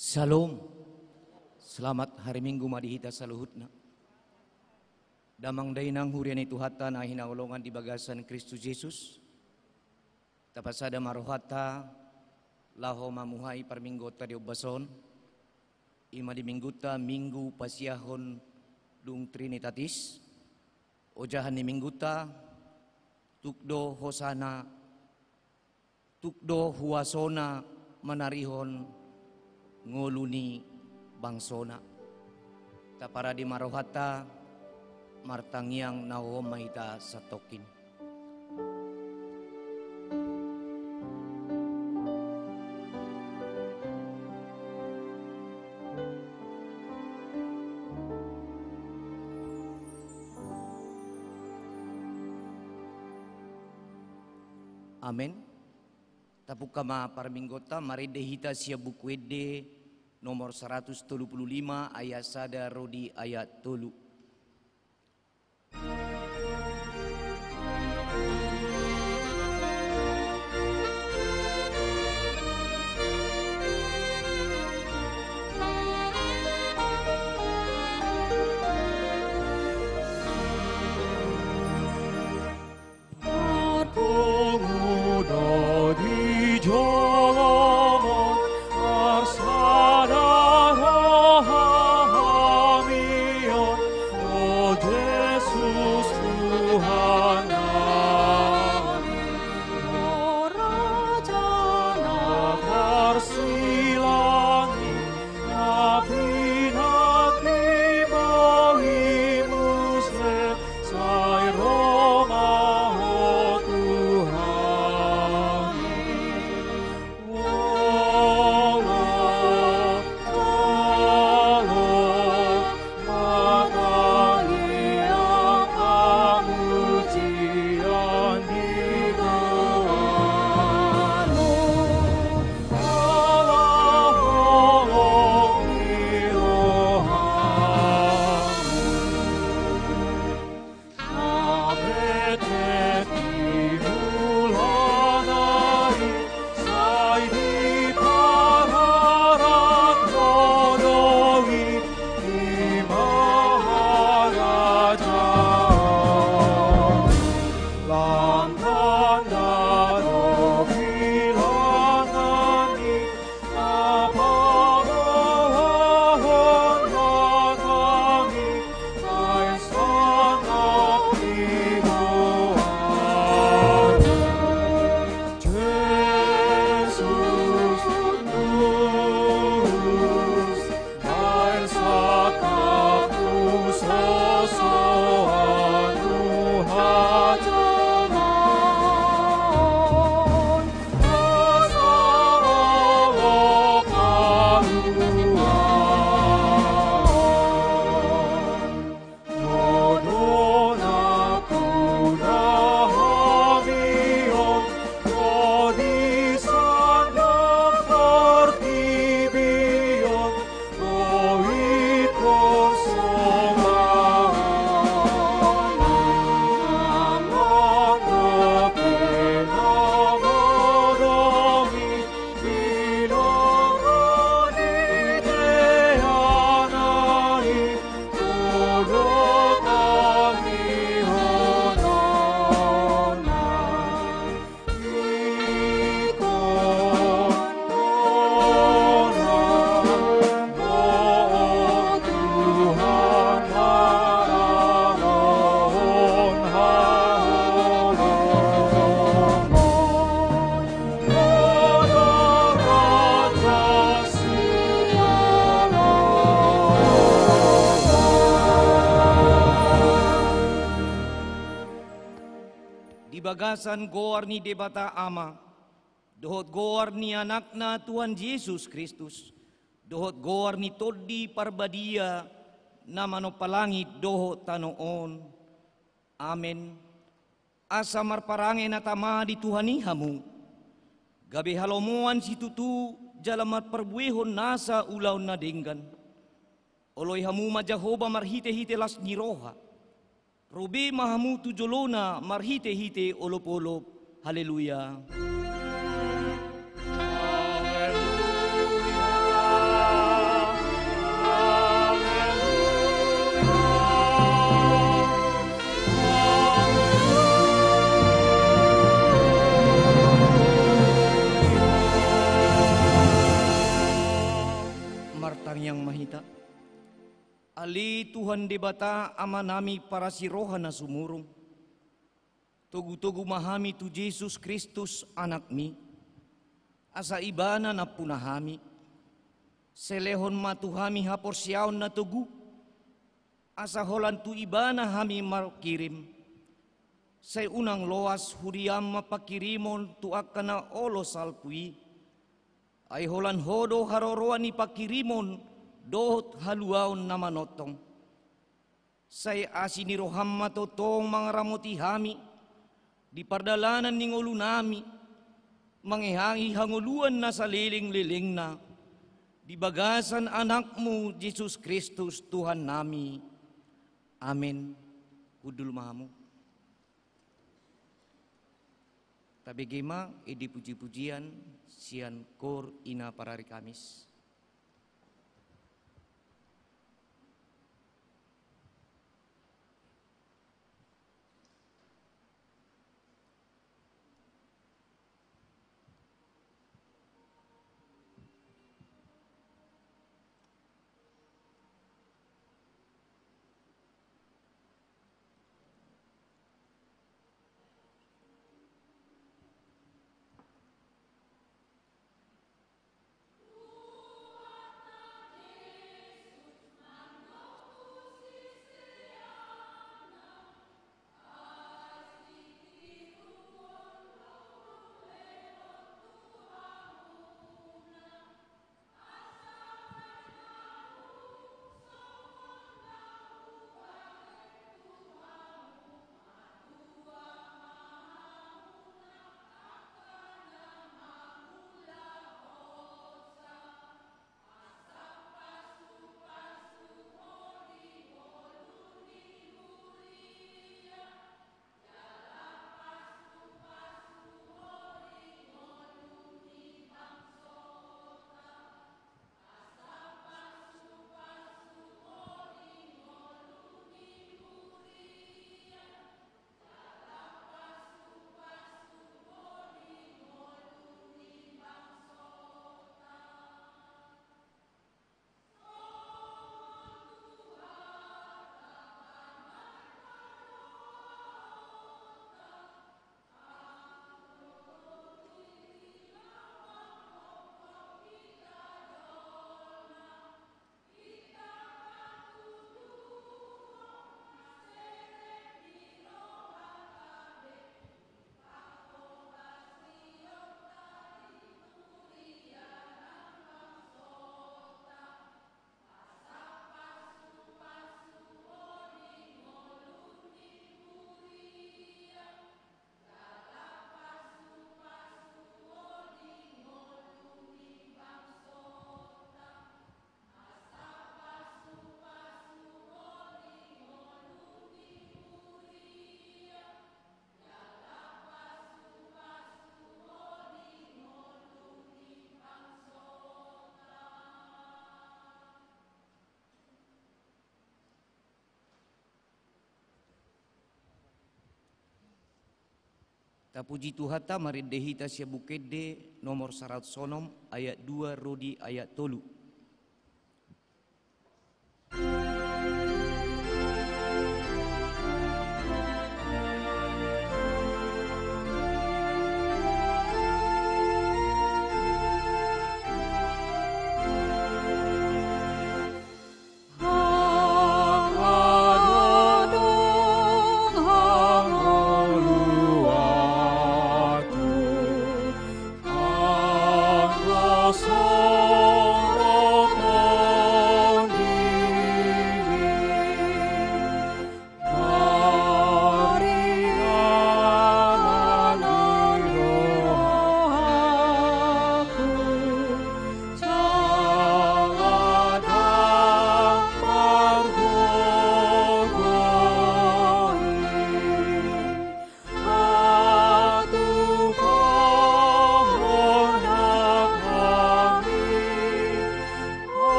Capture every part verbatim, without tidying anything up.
Syalom. Selamat hari Minggu ma di hita saluhutna. Damang dainang huria ni Tuhanta na hinaholongan di bagasan Kristus Jesus. Tapasada ma rohanta laho mamuhai parmingguonta di ombas on. I ma di minggunta Minggu pasiahon dung Trinitatis. Ojahan ni minggunta, tuk do hosana, tuk do huasona manarihon ngolu ni bangsona. Taparade ma rohanta, martangiang na hohom ma hita santongkin. Amen. Tapungka ma parmingguonta, marende hita sian Buku Ende nomor saratus tolu pulu lima, ayat sada ro di ayat tolu. Marpungu do di jolom on, marsada roha hami on, o Jesus Tuhan nami. O Raja na tarsilang i, na pinantibo i muse, sai ro ma Ho Tuhan. Di bagasan goar ni Debata Ama, dohot goar ni Anakna Tuhan Jesus Kristus, dohot goar ni Tondi Parbadia na manompa langit dohot tano on. Amen. Asa marparange na tama di Tuhan i hamu, gabe halomoan situtu jala marparbuehon nasa ulaon na denggan. Oloi hamu ma Jahowa marhitehite las ni roha. Ro be ma hamu tu jolona marhitehite olopolop. Haleluya. Ale Tuhan Debata, Amanami parasi roha na sumurung, togu-togu ma hami tu Jesus Kristus, Anakmi, asa Ibana nampuna hami. Sai lehon ma tu hami haporseaon na togu, asa holan tu Ibana hami markirim, sai unang loas huriaM ma pangkirimon tu angka na olo salpu i. Ai holan Ho do haroroan ni pangkirimon dohot haluaon na manongtong. Sai asi ni rohaM ma tongtong mangaramoti hami di pardalanan ni ngolunami, mangehangi hangoluan na saleleng-lelengna, di bagasan AnakMu Jesus Kristus Tuhannami. Amen. Hundul ma hamu. Tabege ma ende puji-pujian sian Koor Ina Parari Kamis. Tapuji Tuhanta, marende hita sian Buku Ende nomor saratus onom, ayat dua ro di ayat tolu.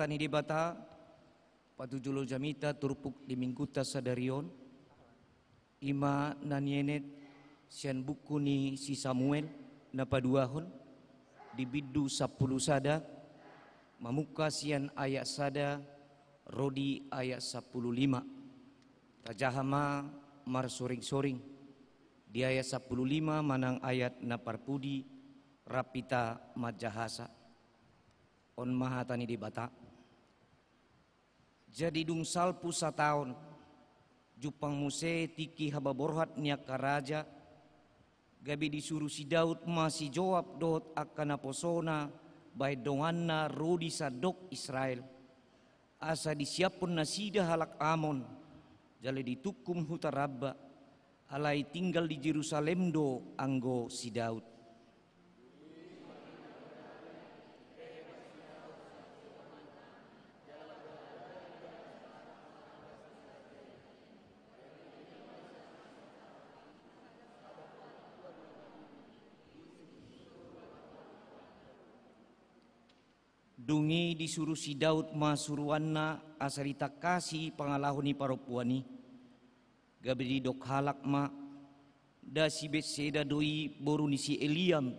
Ni Debata, patujolo jamita turpuk di minggunta sadari on, ima na nienet sian buku ni si Samuel na paduahon, di bindu sampulu sada, mamungka sian ayat sada ro di ayat sampulu lima. Tajaha ma marsoring-soring di ayat sampulu lima manang ayat na parpudi, rap hita manjahasa. On ma hata ni Debata. Jadi dung salpu sataon, jumpang muse tingki hababorhat ni angka raja, gabe disuru si Daud ma si Joab dohot angka naposona bahen donganna ro di sandok Israel, asa disiaphon nasida halak Amon, jala ditungkum huta Rabba, alai tinggal di Jerusalem do anggo si Daud. Dung i disuru si Daud ma suruanna asa ditangkasi pangalaho ni parompuan i. Gabe didok halak ma, nda si Betseda do i boru ni si Eliam,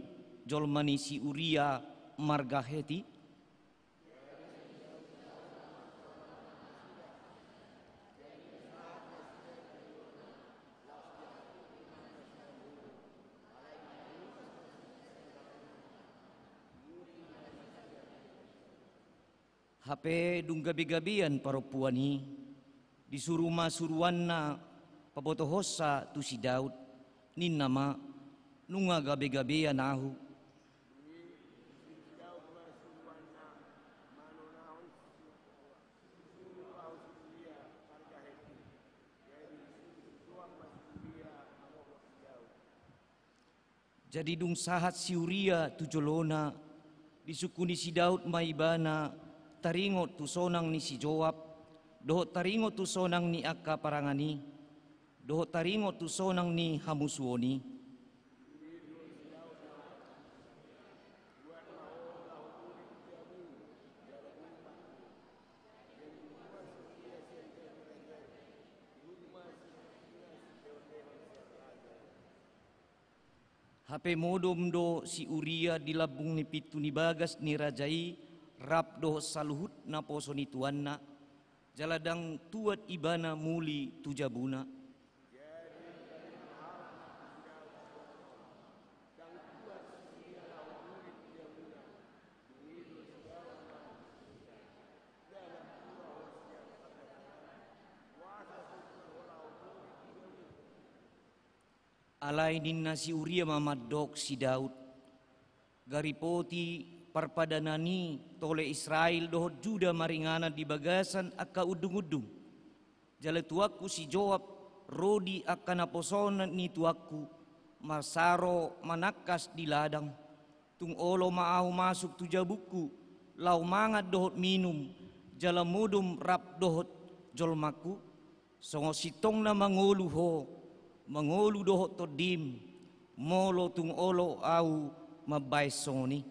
jolma ni si Uria marga Heti? Hape dung gabe-gabean parompuan i, disuru ma suruanna pabotohonsa tu si Daud, ninna ma, nunga gabe-gabean ahu. Jadi dung sahat si Uria tu jolona, disungkun ni si Daud ma ibana taringot tu sonang ni si Joab, dohot taringot tu sonang ni angka parangan i, dohot taringot tu sonang ni hamusuon i. Hape modom do si Uria di lambung ni pintu ni bagas ni raja i rap dohot saluhut naposo ni tuanna, jala ndang tuat ibana muli tu jabuna. Alai ninna si Uria ma mandok si Daud, garipoti parpadanan i tole Israel dohot Juda maringanan di bagasan angka undung-undung. Jala tuanku si Joab ro di angka naposo ni tuanku, marsaro manangkas di ladang. Tung olo ma ahu masuk tu jabungku, laho mangan dohot minum, jala modom rap dohot jolmangku? Songon sintong na mangolu ho, mangolu dohot tondim, molo tung olo ahu mambahen songon i.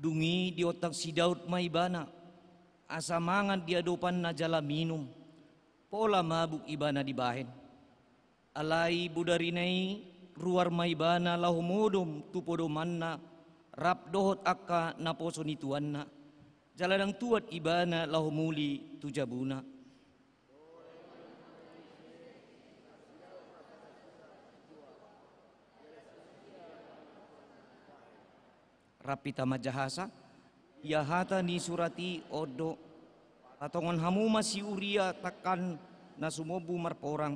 Dung i diontang si Daud ma ibana, asa mangan di adopanna jala minum, pola mabuk ibana dibahen. Alai bodarina i ruar ma ibana laho modom tu podomanna, rap dohot angka naposo ni tuanna, jala ndang tuat ibana laho muli tu jabuna. Rap hita manjahasa, ia hata ni surat i on do, patongon hamu ma si Uria tangkas na sumombu marporang,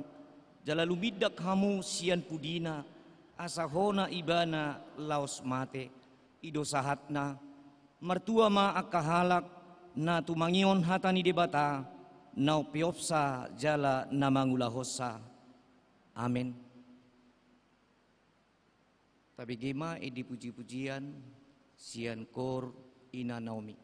jala lumindak hamu sian pudina, asa hona ibana laos mate. I do sahatna. Martua ma angka halak na tumangihon hata ni Debata, na umpeopsa jala na mangulahonsa. Amen. Tabege ma i di puji-pujian sian kor Ina Naomi.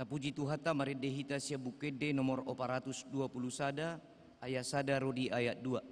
Puji Tuhanta, marende hita sian Buku Ende nomor opat ratus dua puluh sada, ayat sada ro di ayat dua.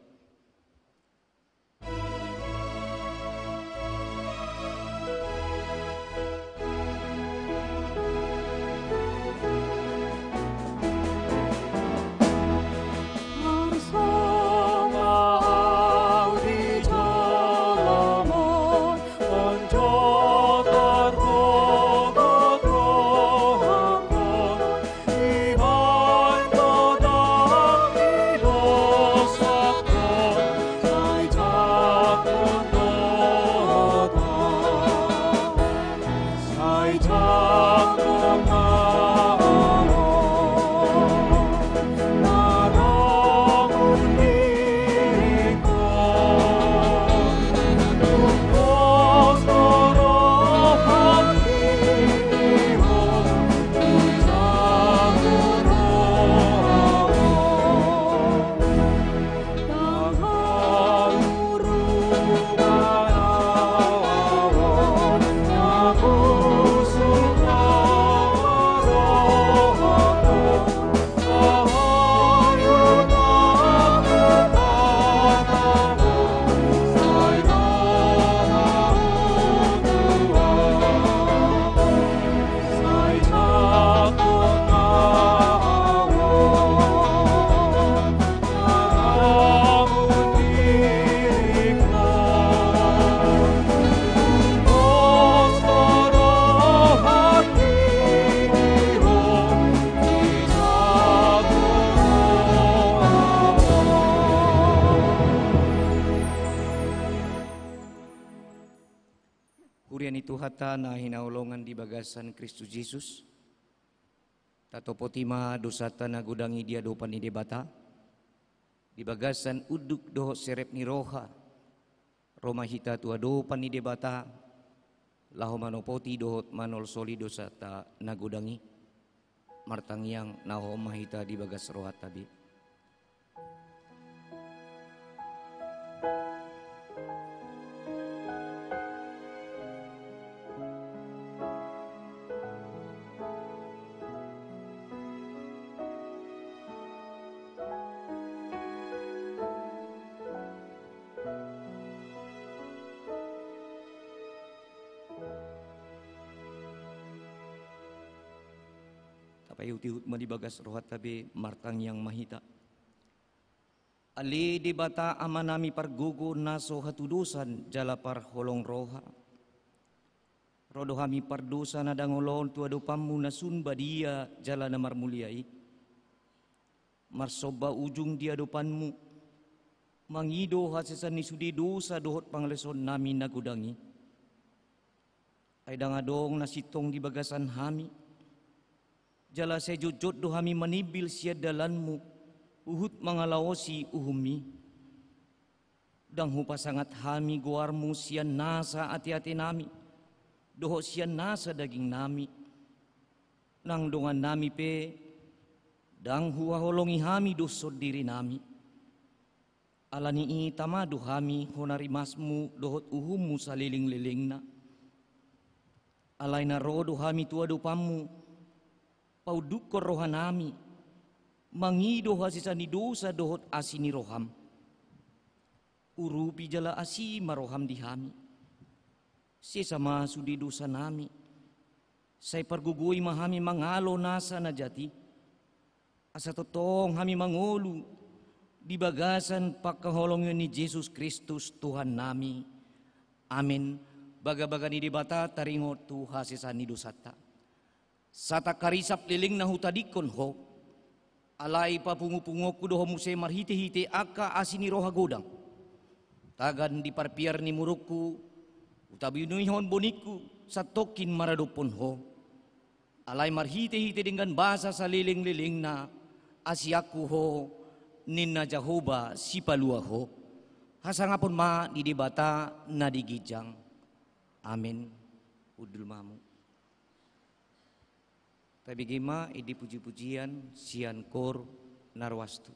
Huria ni Tuhanta na hinaholongan di bagasan Kristus Jesus. Tatopoti ma dosanta na godang i di adopan ni Debata, di bagasan unduk dohot serep ni roha, ro ma hita tu adopan ni Debata, laho manopoti dohot manolsoli dosanta na godang i. Martangiang, na hot ma hita di bagas rohanta be. Tapaihutihut ma di bagas rohanta be, martangiang ma hita. Ale Debata Amanami pargogo na so hatudosan jala parholong roha. Ro do hami pardosa na dangol on tu adopanMu na sun badia jala na marmulia i. Marsomba ujung di adopanMu, mangido hasesaan ni sude dosa dohot pangalaosionnami na godang i. Ai ndang adong na sintong di bagasan hami, jala sai jotjot do hami manimbil sian dalanMu, huhut mangalaosi uhumMi. Ndang hupasangat hami goarMu sian nasa ateatenami, dohot sian nasa dagingnami. Nang dongannami pe, ndang huhaholongi hami doshon dirinami. Ala ni i tama do hami hona rimasMu dohot uhumMu salelenglelengna. Alai na ro do hami tu adopanMu, paundukkon rohanami, mangido hasesaan ni dosa dohot asi ni rohaM. Urupi jala asi ma rohaM di hami. Sesa ma sude dosanami. Sai pargogoi ma hami mangalo nasa na jat i. Asa tongtong hami mangolu di bagasan pangkaholongion ni Jesus Kristus Tuhannami. Amen. Bagabaga ni Debata taringot tu hasesaan ni dosanta. Satangkarisap lelengna hutadingkon Ho. Alai papungupunguonku do Ho muse marhitehite angka asi ni roha godang. Tagan di parpiar ni murukku, hutabunuhon boningku, santongkin maradophon Ho. Alai marhitehite denggan basa salelenglelengna, asianku Ho, ninna Jahowa Sipalua Ho. Hasangapon ma di Debata na di ginjang. Amen. Hundul ma hamu. Tabege ma ende pujipujian sian kor na ruas tu.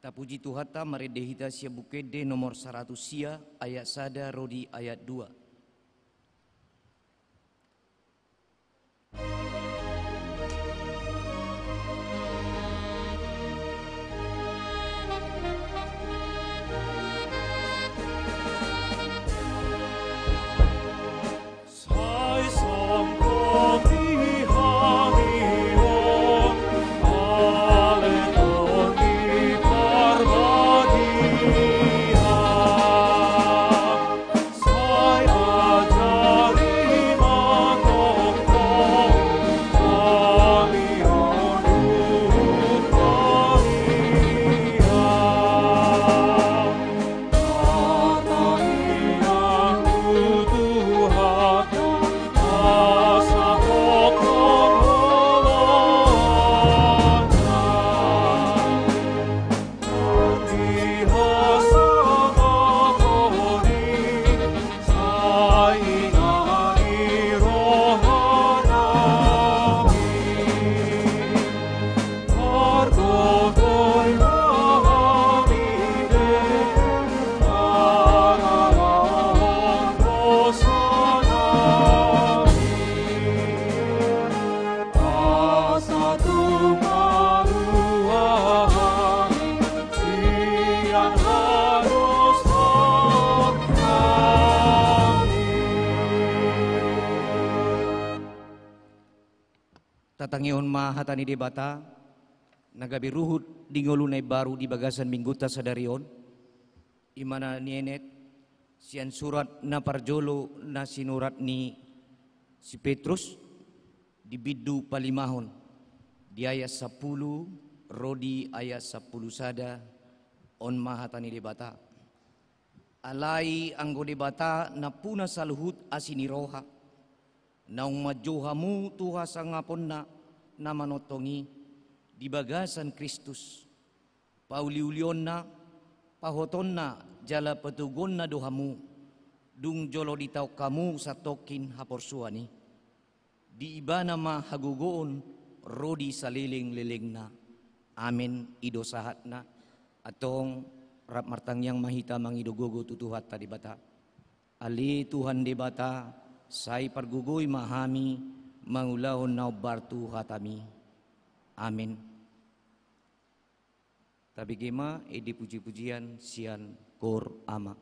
Tapuji Tuhanta, marende hita sian Buku Ende nomor saratus sia, ayat sada ro di ayat dua. Tatangihon ma hata ni Debata na gabe ruhut di ngolu na imbaru di bagasan minggunta sadari on. I ma na nienet sian surat na parjolo na sinurat ni si Petrus, di bindu palimahon, di ayat sampulu ro di ayat sampulu sada. On ma hata ni Debata. Alai anggo Debata nampuna saluhut asi ni roha, naung manjou hamu tu hasangaponna na manongtong i di bagasan Kristus, pauliulionna, pahotonna jala patoguonna do hamu, dung jolo ditaon hamu santongkin haporsuan i. Di Ibana ma hagogoon ro di salelenglelengna. Amen. I do sahatna. Antong rap martangiang ma hita mangido gogo tu Tuhanta Debata. Ale Tuhan Debata, sai pargogoi ma hami mangulahon na hombar tu hataMi. Amen. Tabege ma ende pujipujian sian Koor Ama.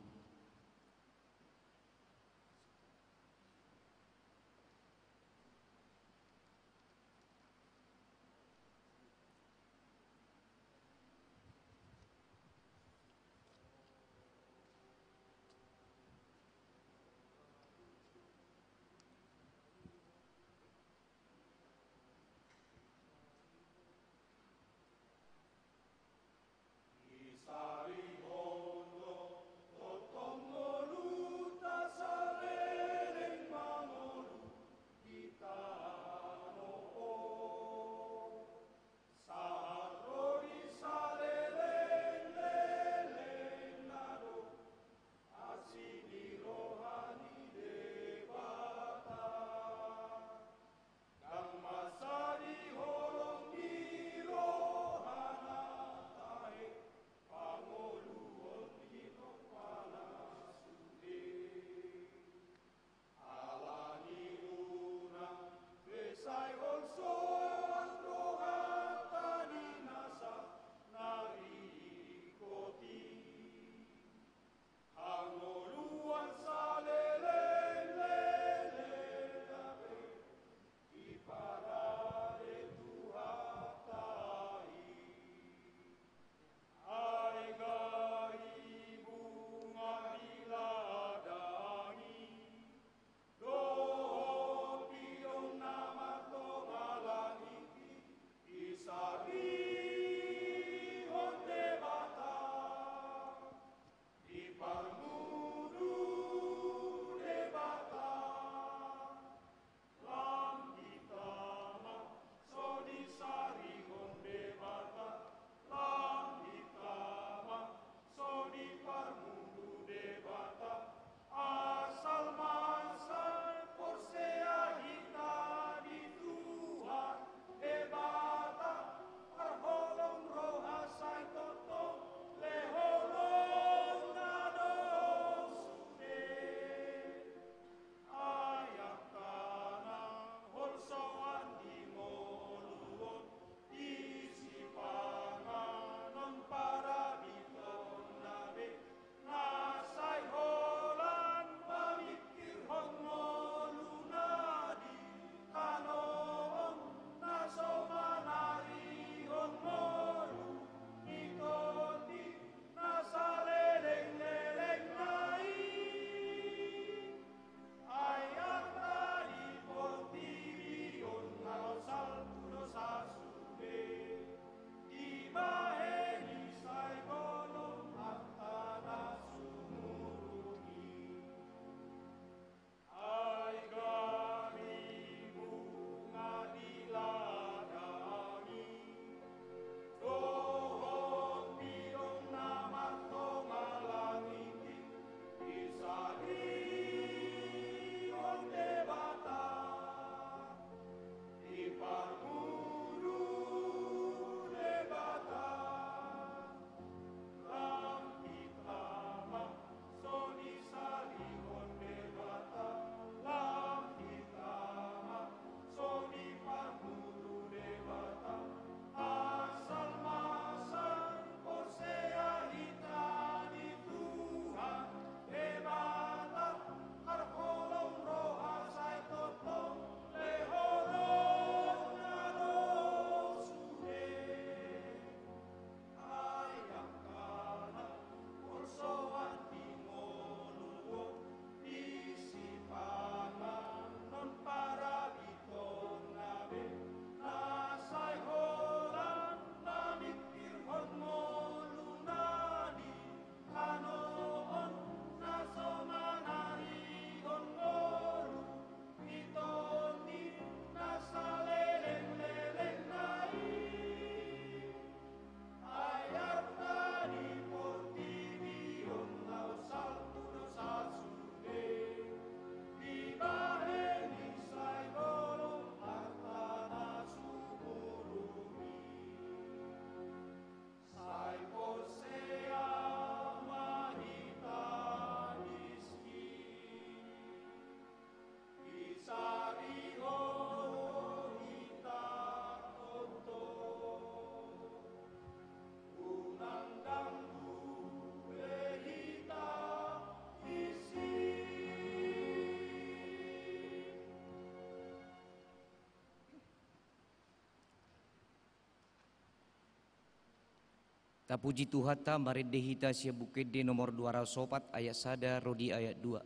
Tapuji Tuhanta, marende hita sian Buku Ende nomor dua ratus opat ayat sada ro di ayat dua.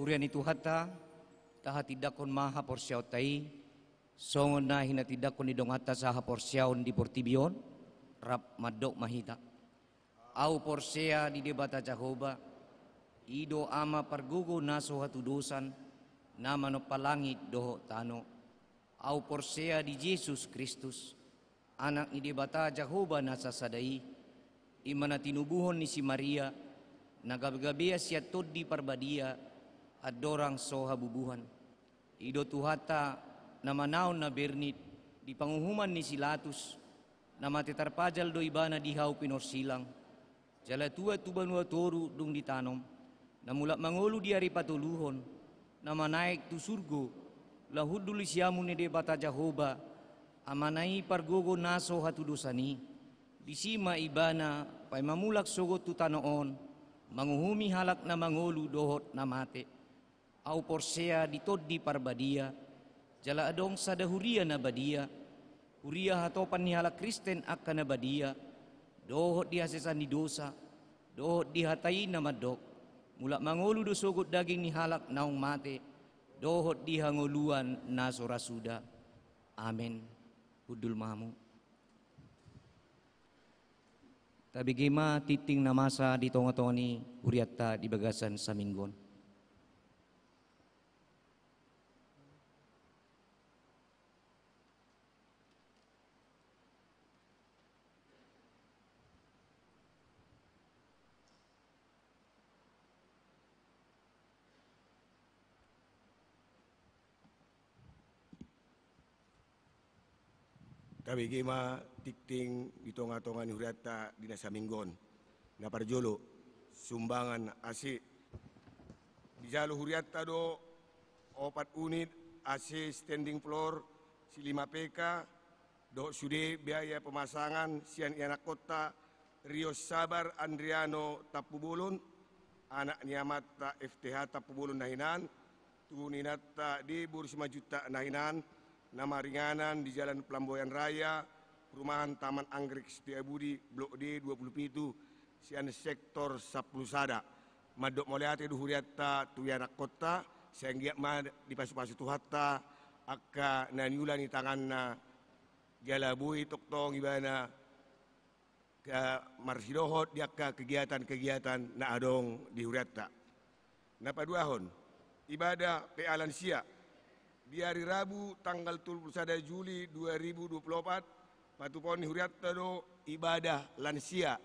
Huria ni Tuhanta, tahatindangkon ma haporseaonta i, songon na hinatindangkon ni donganta sahaporseaon di portibi on, rap mandok ma hita. Ahu porsea di Debata Jahowa, i do Ama pargogo na so hatudosan, na manompa langit dohot tano. Ahu porsea di Jesus Kristus, Anak ni Debata Jahowa na sasada i, i ma na tinubuhon ni si Maria, na gabegabea sian Tondi Parbadia, andorang so habubuhan. I do Tuhanta, na manaon na bernit di panguhuman ni si Latus, na mate tarpajal do ibana di hau pinorsilang, jala tuat tu banua toru dung ditanom, na mulak mangolu di ari patoluhon, na manaek tu surgo, laho hundul di siamun ni Debata Jahowa, Amana i pargogo na so hatudosan i, disi ma ibana paima mulak sogot tu tano on, manguhumi halak na mangolu dohot na mate. Ahu porsea di Tondi Parbadia, jala adong sada huria na badia, huria hatopan ni halak Kristen angka na badia, dohot di hasesaan ni dosa, dohot di hata i na mandok, mulak mangolu do sogot daging ni halak naung mate, dohot di hangoluan na so ra suda. Amen. Hundul ma hamu. Tabege ma tingting na masa di tongatonga ni hurianta di bagasan saminggu on. Tabege ma tingting di tongatonga ni hurianta di na saminggu on. Na parjolo, sumbangan A C. Dijalo hurianta do opat unit A C standing floor, si lima P K, dohot sude biaya pemasangan sian ianakkonta Rio Sabar Andriano Tampubolon, anak ni amanta F T H Tampubolon na hinan, tu inanta Debor Simanjuntak na hinan, na maringanan di Jalan Pelamboyan Raya, perumahan Taman Anggrek Setiabudi, Blok D dua puluh pitu, sian sektor sampulu sada. Mandok mauliate do hurianta tu ianakkonta, sai anggiat ma dipasupasu Tuhanta angka na niula ni tanganna, jala boi tongtong ibana marsidohot di angka kegiatan-kegiatan na adong di hurianta. Na paduahon, ibadah P A lansia. Di ari Rabu tanggal tolu pulu sada Juli dua ribu dua pulu opat, patupaon ni hurianta do ibadah lansia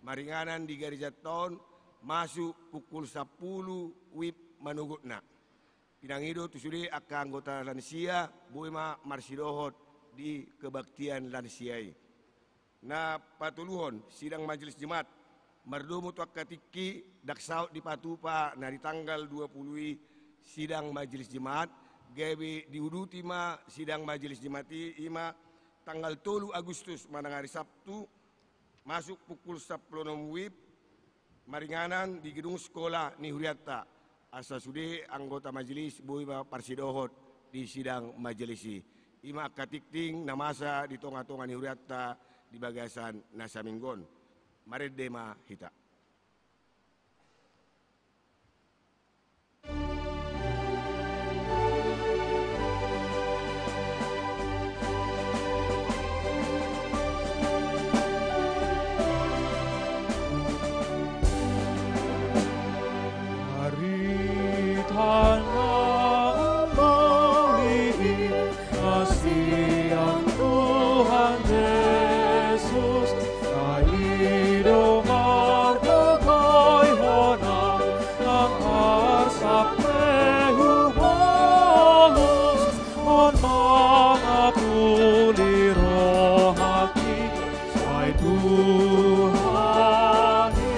maringanan di garejanta on, masuk pukul sampulu WIB manogotna. Pinangido tu sude angka anggota lansia, boi ma marsidohot di kebaktian lansia i. Na patoluhon, sidang majelis Jumat. Mardomu tu angka tingki, ndang saut dipatupa na di tanggal dua pulu i sidang majelis Jumat, gabe diuduti ma sidang majelis Jumat i, i ma tanggal tolu Agustus manang ari Sabtu, masuk pukul sampulu onom wib, maringanan di gedung sekolah ni hurianta, asa sude anggota majelis boi ma parsidohot di sidang majelis i. I ma angka tingting na masa di tonga-tonga ni hurianta di bagasan na saminggu on. Marende ma hita. Ari tanggal lima, sian Tuhan Jesus, na i do margogoihon ahu, nang arsap pe hubolus, on ma mangapuli rohangki, sai Tuhan i.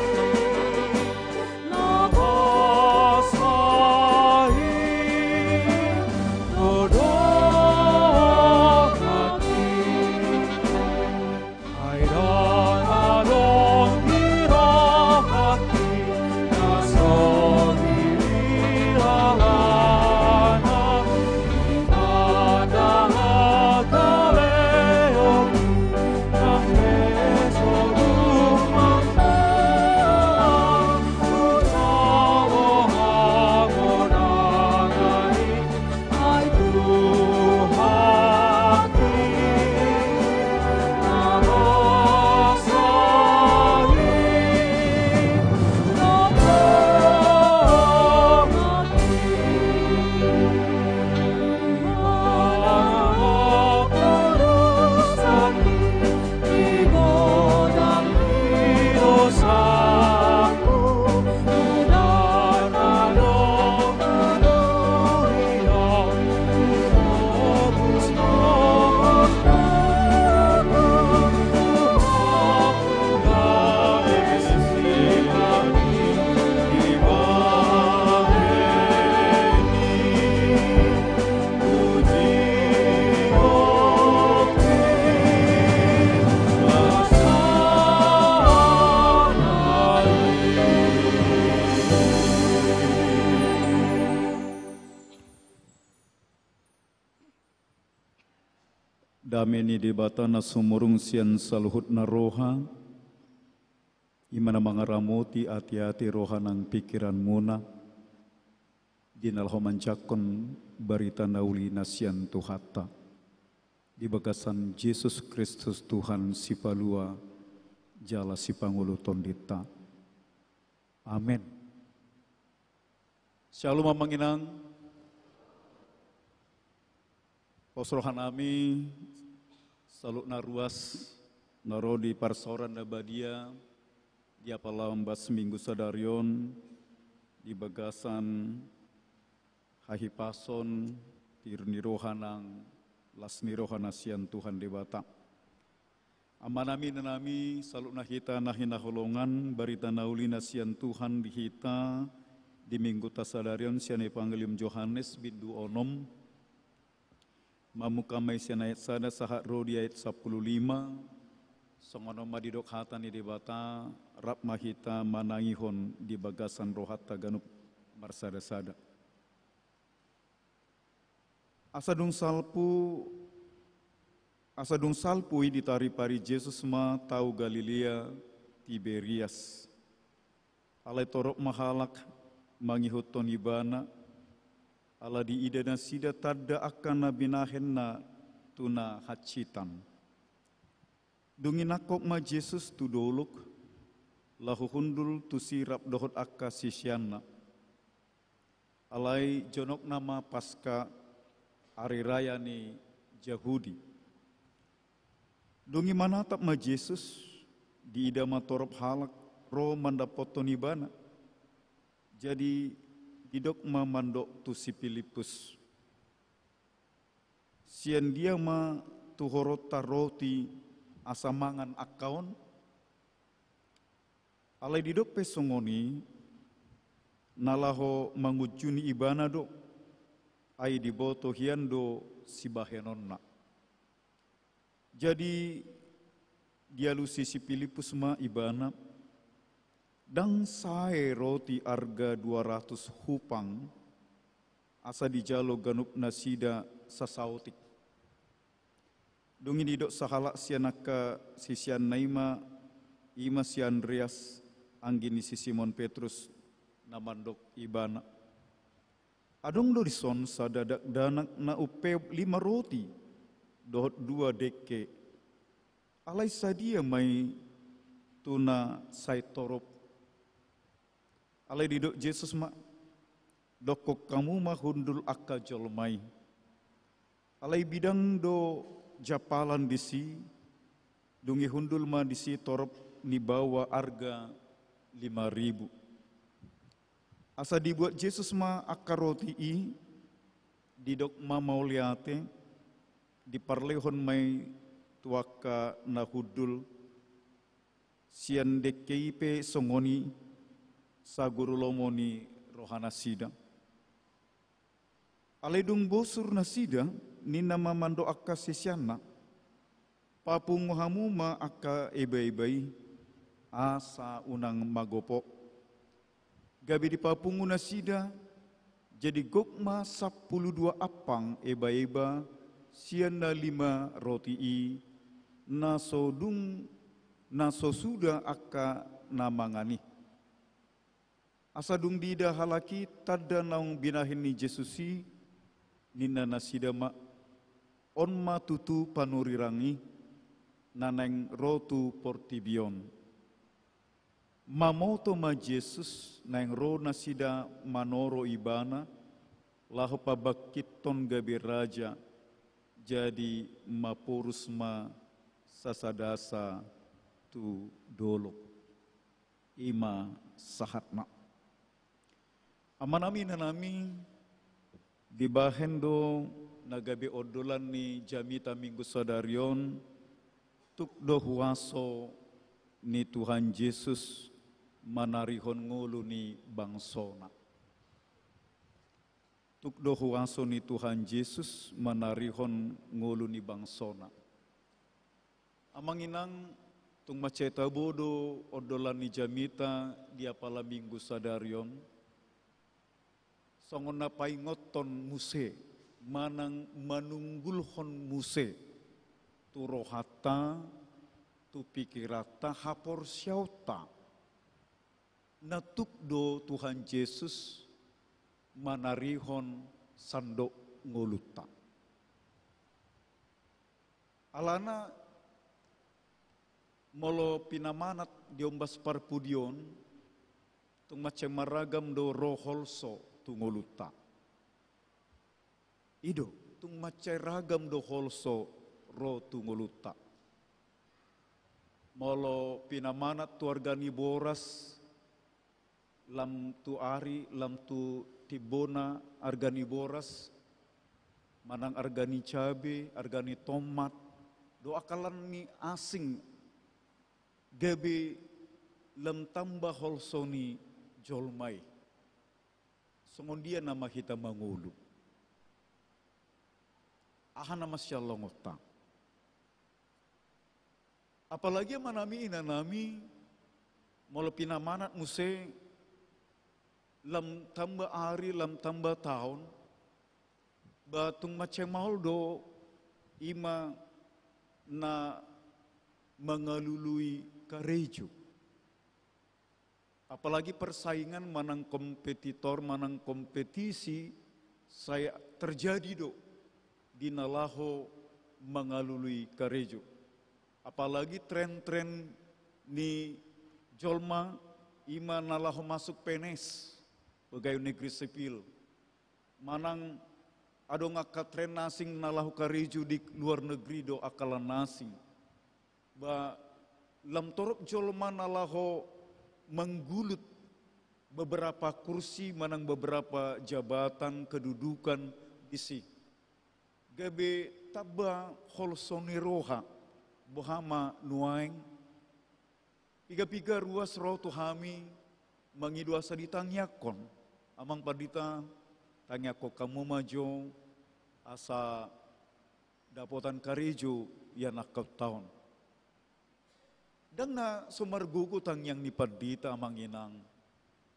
Dame ni Debata na sumurung sian saluhutna roha, i ma na mangaramoti ateate, roha nang pingkiranmuna, di na laho manjangkon barita na uli na sian Tuhanta, di bagasan Jesus Kristus Tuhan, Sipalua jala Sipangolu tondinta. Amen. Syalom, amang inang. Pos rohanami saluhutna ruas na ro di parsaoran na badia di apala ombas Minggu sadari on, di bagasan hahipason, tiur ni roha nang las ni roha na sian Tuhan Debata. Amanami, inanami, saluhutna hita na hinaholongan, barita na uli na sian Tuhan di hita di Mingguta sadari on sian Evangelium Johannes bindu onom. Mamungka ma i sian ayat sada sahat ro di ayat sampulu lima. Songon on ma didok hata ni Debata, rap ma hita manangihon di bagasan rohanta ganup marsada-sada. Asa dung salpu, asa dung salpu i ditaripari Jesus ma tao Galilea Tiberias. Alai torop ma halak mangihuthon ibana, ala diida nasida tanda angka na binahenna tu na hansitan. Dung i nangkok ma Jesus tu dolok, laho hundul tusi rap dohot angka siseanna. Alai jonok nama Paska, ari raya ni Jahudi. Dung i manatap ma Jesus, diida ma torop halak ro mandapothon ibana. Jadi didok ma mandok tu si Pilippus, "Sian dia ma tuhoronta roti asa mangan angka on?" Alai didok pe songon i, na laho mangunjuni ibana do. ai diboto hian do sibahenonna. Jadi dialusi si Pilippus ma ibana, ndang sae roti arga dua ratus hupang, asa dijalo ganup nasida sasaotik. Dung i didok sahalak sian angka siseanna i ma, i ma si Andreas, anggi ni si Simon Petrus, na mandok ibana: Adong do dison sada dakdanak na umpeop lima roti dohot dua dengke, alai sadia ma i tu na sai torop? Alai didok Jesus ma: Dokkon hamu ma hundul angka jolma i. Alai bidang do jampalan disi, dung i hundul ma disi torop ni baoa arga lima ribu. Asa dibuat Jesus ma angka roti i, didok ma mauliate, diparlehon ma i tu angka na hundul, sian dengke i pe songon i, saguru lomo ni rohanasida. Alai dung bosur nasida, ninna ma mandok angka siseanna: Papungu hamu ma angka ebaeba i, asa unang magopo. Gabe dipapungu nasida, jadi gok ma sampulu dua ampang ebaeba sian na lima roti i, na so dung, na so suda angka na mangan i. Asa dung diida halak i tanda naung binahen ni Jesus i, ninna nasida ma: On ma tutu panurirang i, na naeng ro tu portibi on. Mamoto ma Jesus naeng ro nasida manoro ibana, laho pabangkithon gabe raja, jadi maporus ma sasadasa tu dolok. I ma sahatna. Amanami, inanami, dibahen do na gabe ondolan ni jamita Minggu sadari on, tuk do huaso ni Tuhan Jesus manarihon ngolu ni bangsona. Tuk do huaso ni Tuhan Jesus manarihon ngolu ni bangsona. Amang inang, tung mansai tabo do ondolan ni jamita di apala Minggu sadari on, songon na paingothon muse, manang manunggulhon muse tu rohanta, tu pikiranta, haporseaonta, na tuk do Tuhan Jesus manarihon sandok ngolunta. Alana molo pinamanat di ombas parpudi on, tung mansai maragam do ro holso tu ngolunta. I do, tung mansai ragam do holso ro tu ngolunta. Molo pinamanat tu arga ni boras, lam tu ari, lam tu timbona arga ni boras, manang arga ni cabe, arga ni tomat, dohot angka lan ni asing, gabe lam tamba holso ni jolma i. Songon dia nama hita mangolu? Aha nama sian longonta? Apalagi amanami, inanami, molo pinamanat muse, lam tamba ari, lam tamba taon, ba tung mansai maol do i ma na mangalului karejo. Apalagi persaingan manang kompetitor, manang kompetisi, sai terjadi do di na laho mangalului karejo. Apalagi tren-tren ni jolma i ma na laho masuk P N S, pegawai negeri sipil. Manang adong angka tren na asing na laho karejo di luar negeri dohot angka lan na asing. Ba lam torop jolma na laho manggulut beberapa kursi manang beberapa jabatan kedudukan disi. Gabe tamba holso ni roha, boha ma nuaeng? Piga-piga ruas ro tu hami mangido asa ditangiangkon, Amang Pandita, Tangiangkon hamu ma jo asa dapotan karejo ianakhonta on. Ndang na so margogo tangiang ni pandita, amang inang,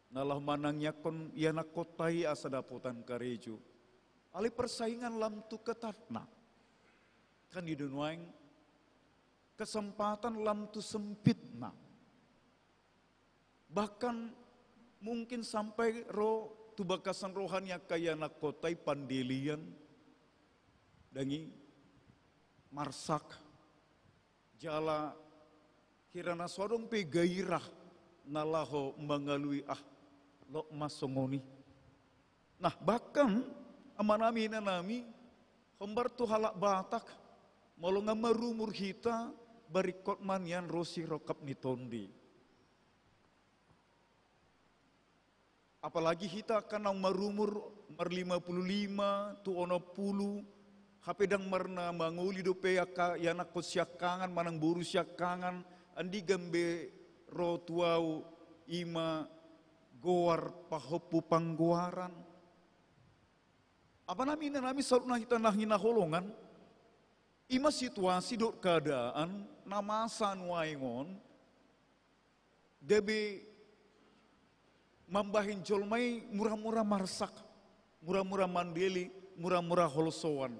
na laho manangiangkon ianakhonta i asa dapotan karejo. Alai parsaingan lam tu ketatna. Kan i do nuaeng, kesempatan lam tu sempitna. Bahkan mungkin sampai ro tu bagasan roha ni angka ianakhonta i pandelean, ndang i, marsak, jala hira na so adong pe gairah na laho mangalului, ah, lot ma songon i. Nah, bahkan, amanami, inanami, hombar tu halak Batak, molo nga marumur hita, baringkot ma nian ro sirongkap ni tondi. Apalagi hita angka naung marumur marlima pulu lima tu onom pulu, hape ndang marna mangoli dope angka ianakhon siangkangan manang boru siangkangan, andigan be ro tu ahu, i ma goar pahompu panggoaran. Amanami, inanami, saluhutna hita na hinaholongan, i ma situasi dohot keadaan na masa nuaeng on, gabe mambahen jolma i mura-mura marsak, mura-mura mandele, mura-mura holsoan.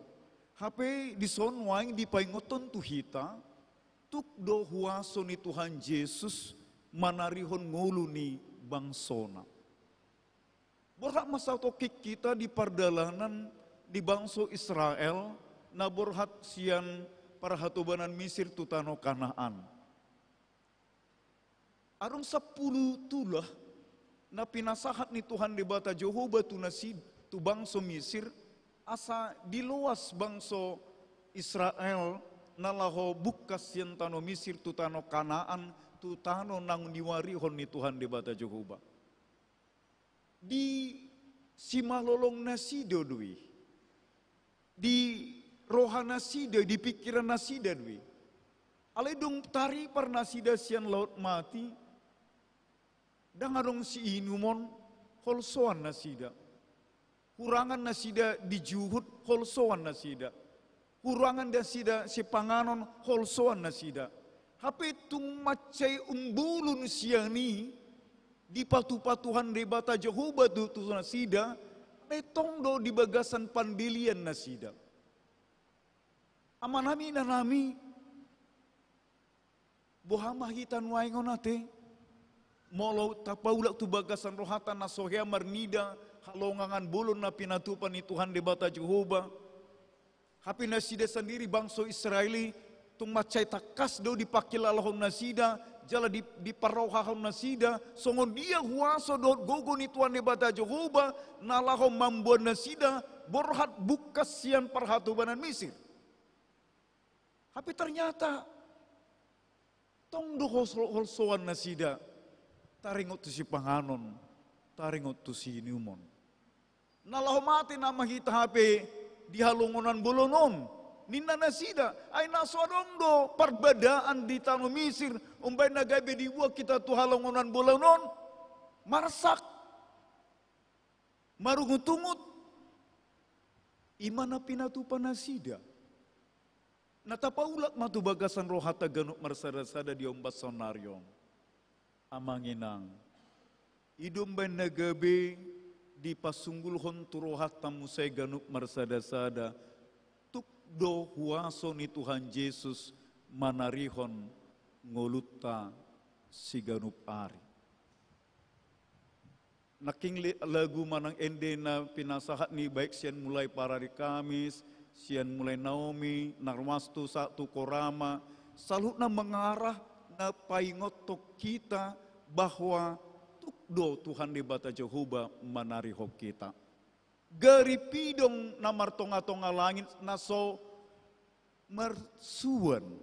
Hape dison nuaeng dipaingothon tu hita, tuk do huaso ni Tuhan Jesus manarihon ngolu ni bangsona. Borhat ma satongkin hita di pardalanan ni bangso Israel na borhat sian parhatobanan Misir tu tano Kanaan. Adong sampulu tulah na pinasahat ni Tuhan Debata Jahowa tu nasi-, tu bangso Misir, asa diloas bangso Israel na laho bungkas sian tano Misir tu tano Kanaan, tu tano naung niuarihon ni Tuhan Debata Jahowa. Di simalolong nasida do i. Di roha nasida, di pingkiran nasida do i. Alai dung taripar nasida sian Laut Mati, ndang adong siinumon, holsoan nasida. Hurangan nasida di juhut, holsoan nasida. Hurangan nasida sipanganon, holsoan nasida. Hape tung mansai umbolon sian i, dipatupa Tuhan Debata Jahowa tu, tu nasida, alai tong do di bagasan pandelean nasida. Amanami, inanami, boha ma hita nuaeng on ate? Molo tapaulak tu bagasan rohanta na so hea marnida halongangan bolon na pinatupa ni Tuhan Debata Jahowa. Hape nasida sandiri bangso Israel i, tung mansai tangkas do dipangkilalahon nasida, jala di, diparrohahon nasida, songon dia huaso dohot gogo ni Tuhan Debata Jahowa, na laho mamboan nasida, borhat bungkas sian parhatobanan Misir. Hape ternyata, tong do holso-, holsoan nasida, taringot tu sipanganon, taringot tu siinumon. Na laho mate nama hita hape di halongonan bolon on, ninna nasida, ai na so adong do parbadaan di tano Misir, umbahen na gabe dibuat hita tu halongonan bolon on, marsak, marungutungut, i ma na pinatupa nasida. Na tapaulak ma tu bagasan rohanta ganup marsadasada di ombas saonari on. Amang inang, i do umbahen na gabe dipasunggulhon tu rohanta muse ganup marsadasada, tuk do huaso ni Tuhan Jesus manarihon ngolunta siganup ari. Nangkin le-, lagu manang ende na pinasahat ni baik sian mulai parari Kamis, sian mulai Naomi, na ruas tu sa-, tu Korama, saluhutna mengarah na paingothon hita bahwa tuk do Tuhan Debata Jahowa manarihon hita. Gari pidong na martonga-tonga langit na so marsuan.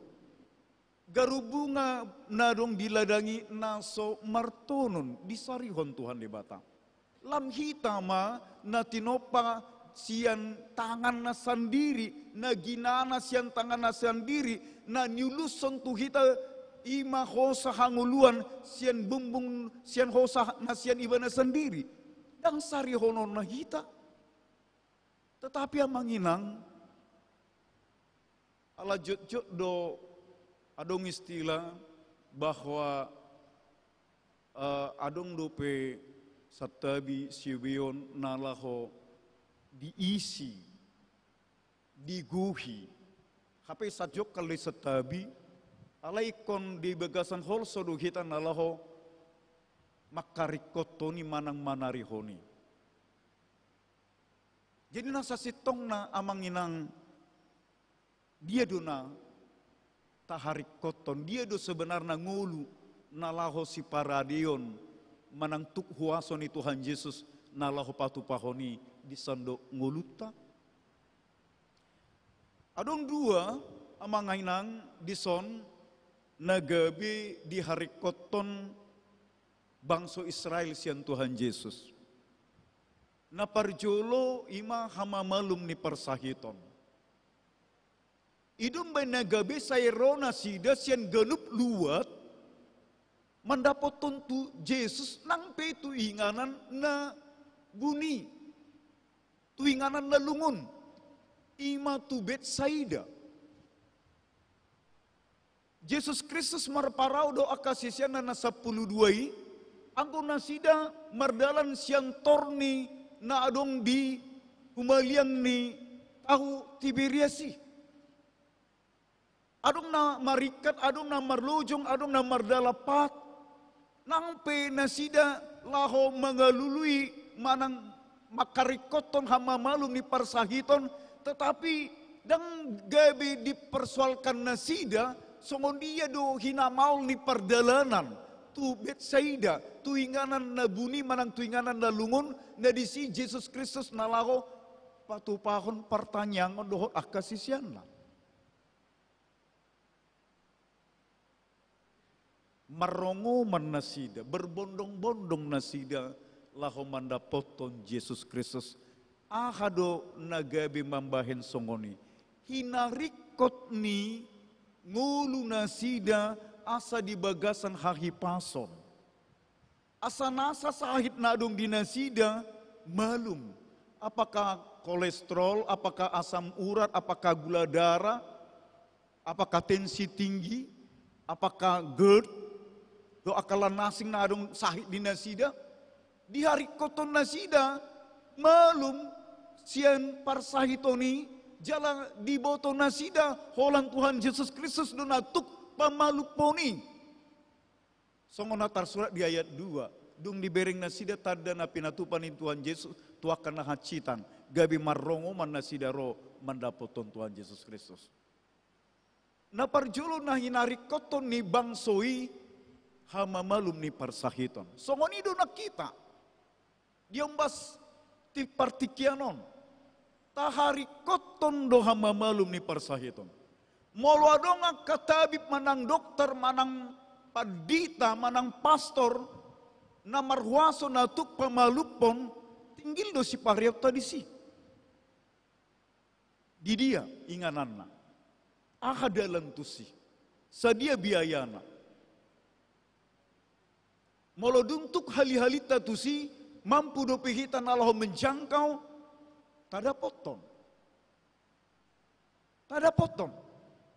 Garu bunga na adong di ladang i na so martonon disarihon Tuhan Debata. Lam hita ma na tinompa sian tanganna sandiri, na ginana sian tanganna sandiri, na niulushon tu hita i ma hosa hangoluan sian bumbung sian hosa na sian ibana sandiri. Ndang sarihononna hita. Tetapi amang inang, ala jotjot do adong istilah bahwa, eh, adong dope santabi sibeon na laho diisi, digohi. Hape sajokkal do i santabi, alai ingkon di bagasan holso do hita na laho mangkaringkothon i manang manarihon i. Jadi na sasintongna amang inang, dia do na taharingkothon, dia do sebenarna ngolu na laho siparadeon manang tuk huaso ni Tuhan Jesus na laho patupahon i di sandok ngolunta? Adong dua amang inang dison na gabe diharingkothon bangso Israel sian Tuhan Jesus. Na parjolo i ma hamamalum ni parsahiton. I do umbaen na gabe sai ro nasida sian ganup luat mandapothon tu Jesus nang pe tu inganan na buni, tu inganan na lungun, i ma tu Betsaida. Jesus Kristus marparau do angka siseanna na sampulu dua i, anggo nasida mardalan sian tor ni na adong di humaliang ni tahu Tiberias i. Adong na maringkat, adong na marlojong, adong na mardalapat. Nang pe nasida laho mangalului manang mangkaringkothon hamamalum ni parsahiton, tetapi ndang gabe dipersoalkan nasida songon dia do hinamaol ni pardalanan tu Betsaida, tu inganan na buni manang tu inganan na lungun, na disi Jesus Kristus na laho patupahon partangiangon dohot angka siseanna. Marrongoman nasida, berbondong-bondong nasida laho mandapothon Jesus Kristus. Aha do na gabe mambahen songon i? Hinaringkot ni ngolu nasida asa di bagasan hahipason. Asa nasa sahit na adong di nasida malum. Apakah kolesterol, apakah asam urat, apakah gula darah, apakah tensi tinggi, apakah GERD, dohot angka na asing na adong sahit di nasida, diharingkothon nasida malum sian parsahiton i, jala diboto nasida holan Tuhan Jesus Kristus do na tuk pamalumhon i. Songon na tarsurat di ayat dua, dung dibereng nasida tanda na pinatupa ni Tuhan Jesus tu angka na hansitan, gabe marrongoman nasida ro mandapothon Tuhan Jesus Kristus. Na parjolo na hinaringkothon ni bangso i hamamalum ni parsahiton. Songon i do nang hita. Di ombas ti partingkian on, taharingkothon do hamamalum ni parsahiton. Molo adong angka tabib manang dokter manang pandita manang pastor na marhuaso na tuk pamalumhon, tinggil do sipareonta disi. Di dia ingananna? Aha dalan tusi? Sadia biayana? Molo dung tuk hali-halinta tusi, mampu dope hita na laho menjangkau, tadapothon. Tadapothon.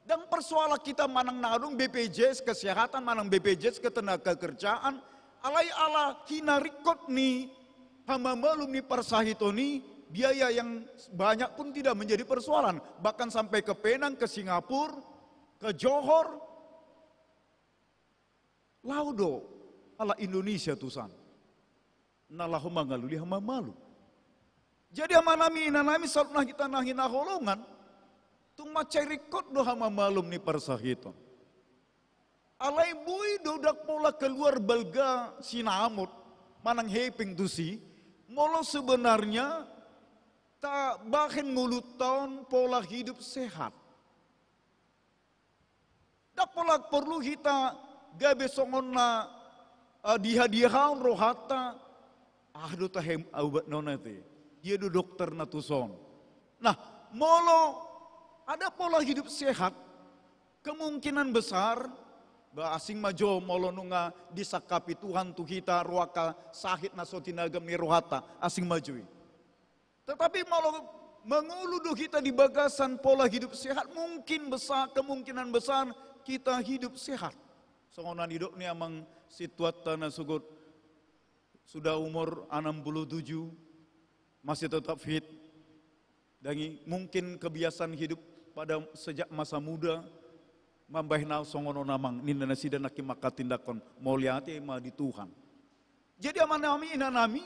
Ndang persoalan hita manang na adong B P J S kesehatan, manang B P J S ketenagakerjaan, alai ala hinaringkot ni hamamalum ni parsahiton i, biaya yang banyak pun tidak menjadi persoalan. Bahkan sampai ke Penang, ke Singapura, ke Johor, laho do halak Indonesia tusan na laho mangalului hamamalum. Jadi amanami, inanami, saluhutna hita na hinaholongan, tung mansai ringkot do hamamalum ni parsahiton. Alai boi do ndang pola keluar balga sinamot manang hepeng tusi, molo sebenarnya tabahen ngolunta on pola hidup sehat. Ndang pola porlu hita gabe songon na, eh, dihadiahon rohanta, ah, do tahe ubatna on ate. Dia do dokter na tuson. Nah, molo ada pola hidup sehat, kemungkinan besar, ba asing ma jo molo nunga disangkapi Tuhan tu hita ro angka sahit na so tinagam ni rohanta, asing ma jo i. Tetapi molo Mangolu do hita di bagasan pola hidup sehat, mungkin besar, kemungkinan besar kita hidup sehat. Songon na nidok ni amang sintuanta na sogot, sudah umur enam puluh tujuh, masih tetap fit. Dangi, mungkin kebiasaan hidup pada sejak masa muda mambahen ahu songon on amang, ninna nasida nangkin manghatindanghon, mauliate ma di Tuhan. Jadi amanami inanami,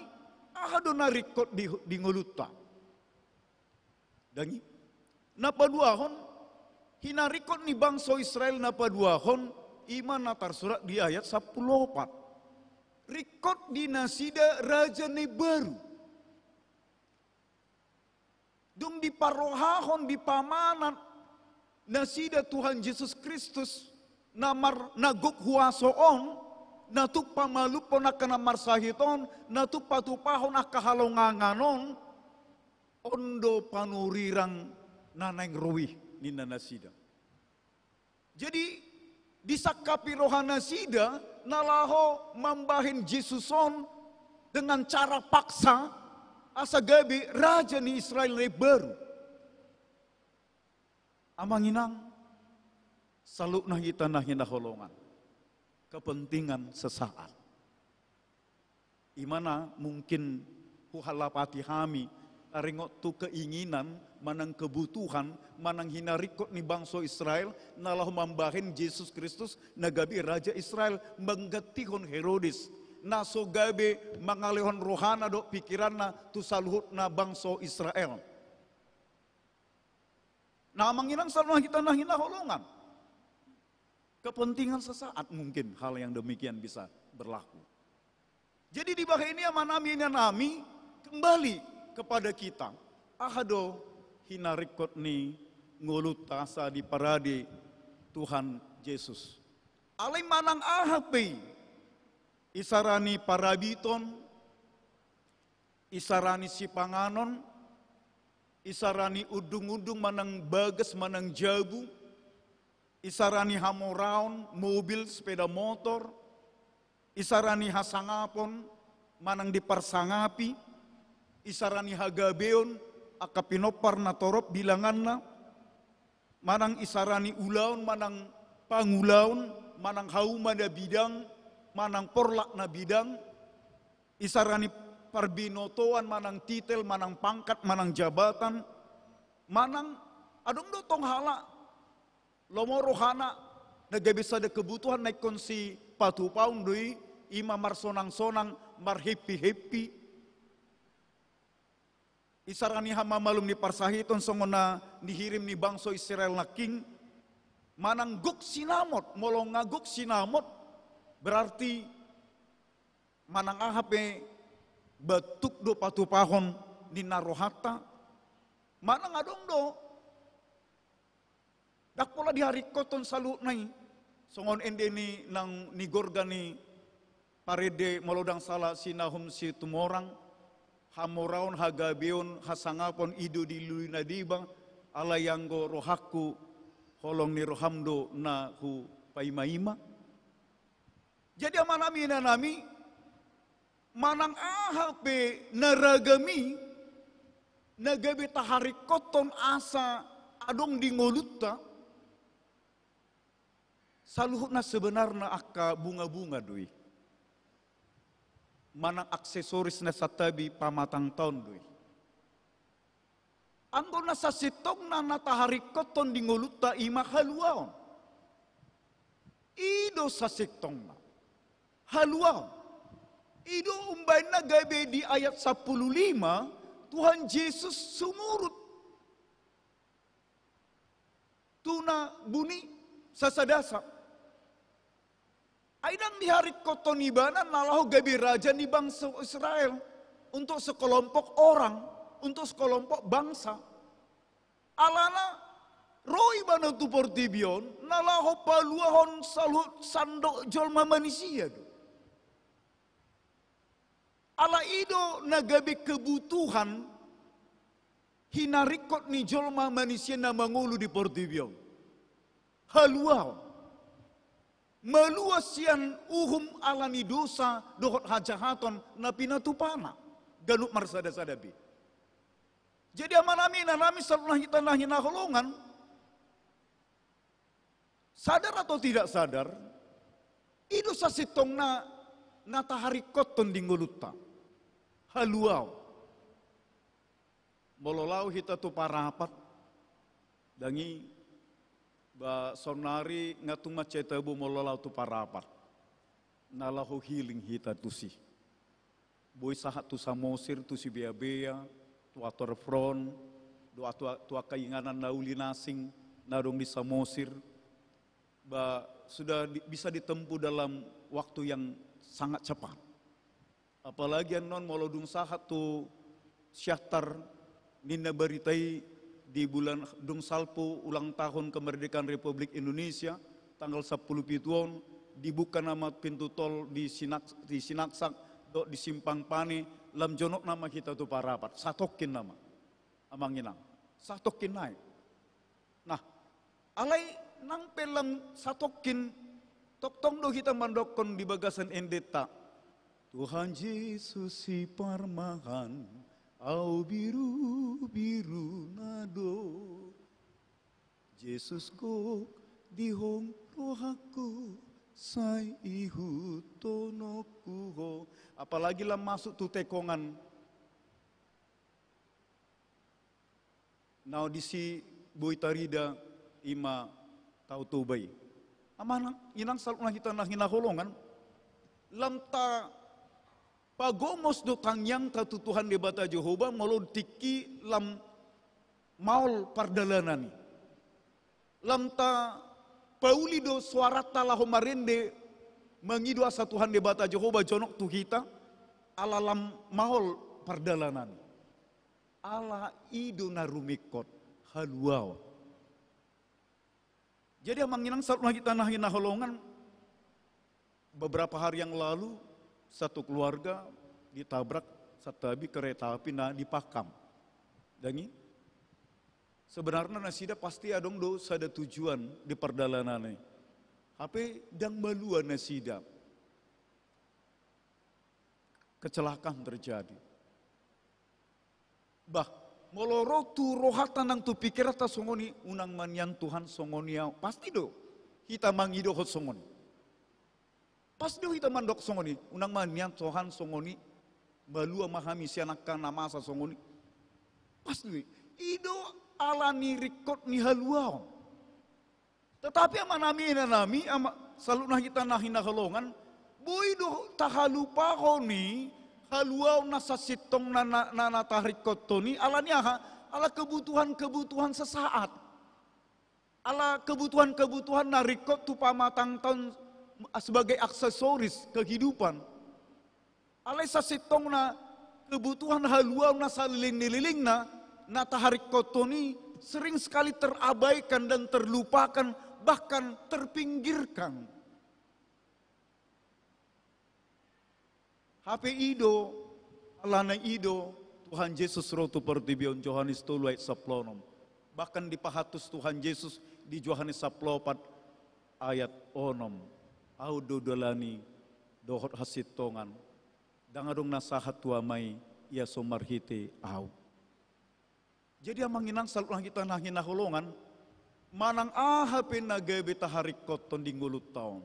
aha do na ringkot di, di ngolunta? Dangi. Na paduahon, hinaringkot ni bangso Israel na paduahon, i ma na tarsurat di ayat sampulu opat. Ringkot di nasida raja na imbaru. Dung diparrohahon, dipamanat nasida Tuhan Jesus Kristus, na mar-, na gok huaso on, na tuk pamalumhon angka na marsahit on, na tuk patupahon angka halongangan on, on do panurirang na naeng ro i, ninna nasida. Jadi, disangkapi roha nasida na laho mambahen Jesus on dengan cara paksa, asa gabe raja ni Israel na imbaru. Amang inang, saluhutna hita na hinaholongan, kepentingan sesaat. I ma na mungkin huhalapati hami, ringot tu keinginan, manang kebutuhan, manang hinaringkot ni bangso Israel, na laho mambahen Jesus Kristus, na gabe raja Israel, manggantihon Herodes, na so gabe mangalehon rohana dohot pikiranna tu saluhutna bangso Israel. Na amang inang, saluhutna hita na hinaholongan. Kepentingan sesaat mungkin hal yang demikian bisa berlaku. Jadi dibahen i amanami inanami, kembali kepada kita. Aha do hinaringkot ni ngolunta asa diparade Tuhan Jesus? Alai manang aha pe i, isarani parabiton, isarani sipanganon, isarani undung-undung manang bagas manang jabu, isarani hamoraon, mobil, sepeda motor, isarani hasangapon manang diparsangapi, isarani hagabeon, angka pinompar na torop bilanganna, manang isarani ulaon, manang pangulaon, manang hauma na bidang, manang porlak na bidang, isarani parbinotoan, manang titel, manang pangkat, manang jabatan, manang adong do tong halak lomo rohana na gabe sada kebutuhan na ingkon sipatupaon do i, i ma marsonang-sonang, marheppi-heppi. Isarani hamamalum ni parsahiton songon na nihirim ni bangso Israel nangkin, manang gok sinamot, molo nga gok sinamot, berarti manang aha pe bantuk do patupahon ninna rohanta, manang adong do. Ndang pola diharingkothon saluhutna i, songon ende ni nang nigorga ni parende molo ndang sala si Nahum Situmorang, hamoraon, hagabeon, hasangapon i do dilului na deba, alai anggo rohangku holong ni roham do na hupaima-ima. Jadi amanami inanami, manang aha pe na ragam i na gabe taharingkothon asa adong di ngolunta, saluhutna sebenarna angka bunga-bunga do i, manang aksesoris na santabi pamatangta on do i. Anggo na sasintongna na taharingkothon di ngolunta i ma haluaon. I do sasintongna. Haluaon. I do umbahen na gabe di ayat sampulu lima, Tuhan Jesus sumurut tu na buni sasadasa. Ai ndang diharingkothon ibana na laho gabe raja ni bangso Israel, untuk sekelompok orang, untuk sekelompok bangsa. Alana ro ibana tu portibi on na laho paluahon saluhut sandok jolma manisia do. Ala i do na gabe kebutuhan hinaringkot ni jolma manisia na mangolu di portibi on. Haluaon. Malua sian uhum ala ni dosa dohot hajahaton na pinatupana ganup marsada-sada be. Jadi, amanami, inanami, saluhutna hita na hinaholongan, sadar atau tidak sadar, i do sasintongna na taharingkothon di ngolunta. Haluaon. Molo laho hita tu Parapat, dang i, ba saonnari nga tung mansai tabo molo laho tu Parapat. Na laho healing hita tusi. Boi sahat tu Samosir, tu Sibeabea, tu Waterfront, dohot tu, tu angka inganan na uli na asing na adong di Samosir. Ba sudah di, bisa ditempuh dalam waktu yang sangat cepat. Apalagi annon molo dung sahat tu Siantar, ninna barita i, di bulan, dung salpu ulang tahun kemerdekaan Republik Indonesia, tanggal sampulu pitu on, dibuka nama pintu tol di Sinak-, di Sinaksak dohot di Simpang Pane, lam jonok nama hita tu Parapat, satongkin nama, amang inang, satongkin nai. Nah, alai nang pe lam satongkin, tongtong do hita mandokkon di bagasan endenta, Tuhan Jesus si parmahan, au birubiru na do. Jesus gok di hong rohangku, sai ihuthononku ho. Apalagi lam masuk tu tekongan, na disi boi tarida ima Tao Toba i. Amang inang saluhutna hita na hinaholongan, lam tapagomos do tangiangta tu Tuhan Debata Jahowa molo tingki lam maol pardalanan i. Lam tapauli do soaranta laho marende, mangido asa Tuhan Debata Jahowa jonok tu hita, ala lam maol pardalanan i. Ala i do na rumingkot, haluaon. Jadi, amang inang saluhutna hita na hinaholongan, beberapa hari yang lalu, satu keluarga ditabrak, santabi, kereta api na di Pakam. Dang i, sebenarna nasida pasti adong do sada tujuan di pardalanan i. Hape dang malua nasida. Kecelakaan terjadi. Bah, molo ro tu rohanta nang tu pingkiranta songon i, unang ma nian Tuhan songon i au. Pasti do hita mangidohon songon i. Pasti do hita mandok songon i, unang ma nian Tuhan songon i. Malua ma hami sian angka na masa songon i. Pasti do i. I do ala ni ringkot ni haluaon. Tetapi amanami, inanami, ama, saluhutna hita na hinaholongan, boi do tahalupahon i haluaon na sasintongna na, na, na taharingkothon i, ala ni aha? Ala kebutuhan-kebutuhan sesaat. Ala kebutuhan-kebutuhan na ringkot tu pamatangta on sebagai aksesoris kehidupan. Alai sasintongna kebutuhan haluaon na saleleng ni lelengna, na taharingkothon i, sering sekali terabaikan dan terlupakan, bahkan terpinggirkan. Hape i do, alana i do Tuhan Jesus ro tu portibi on, Johannes tolu ayat sampulu onom. Bahkan dipahatus Tuhan Jesus di Johannes sampulu opat ayat onom. Au do dalan i dohot hasintongan. Dang adong na sahat tu Ama i, ia so marhite au. Jadi, amang inang saluhutna hita na hinaholongan, manang aha pe na gabe taharingkothon di ngolunta on,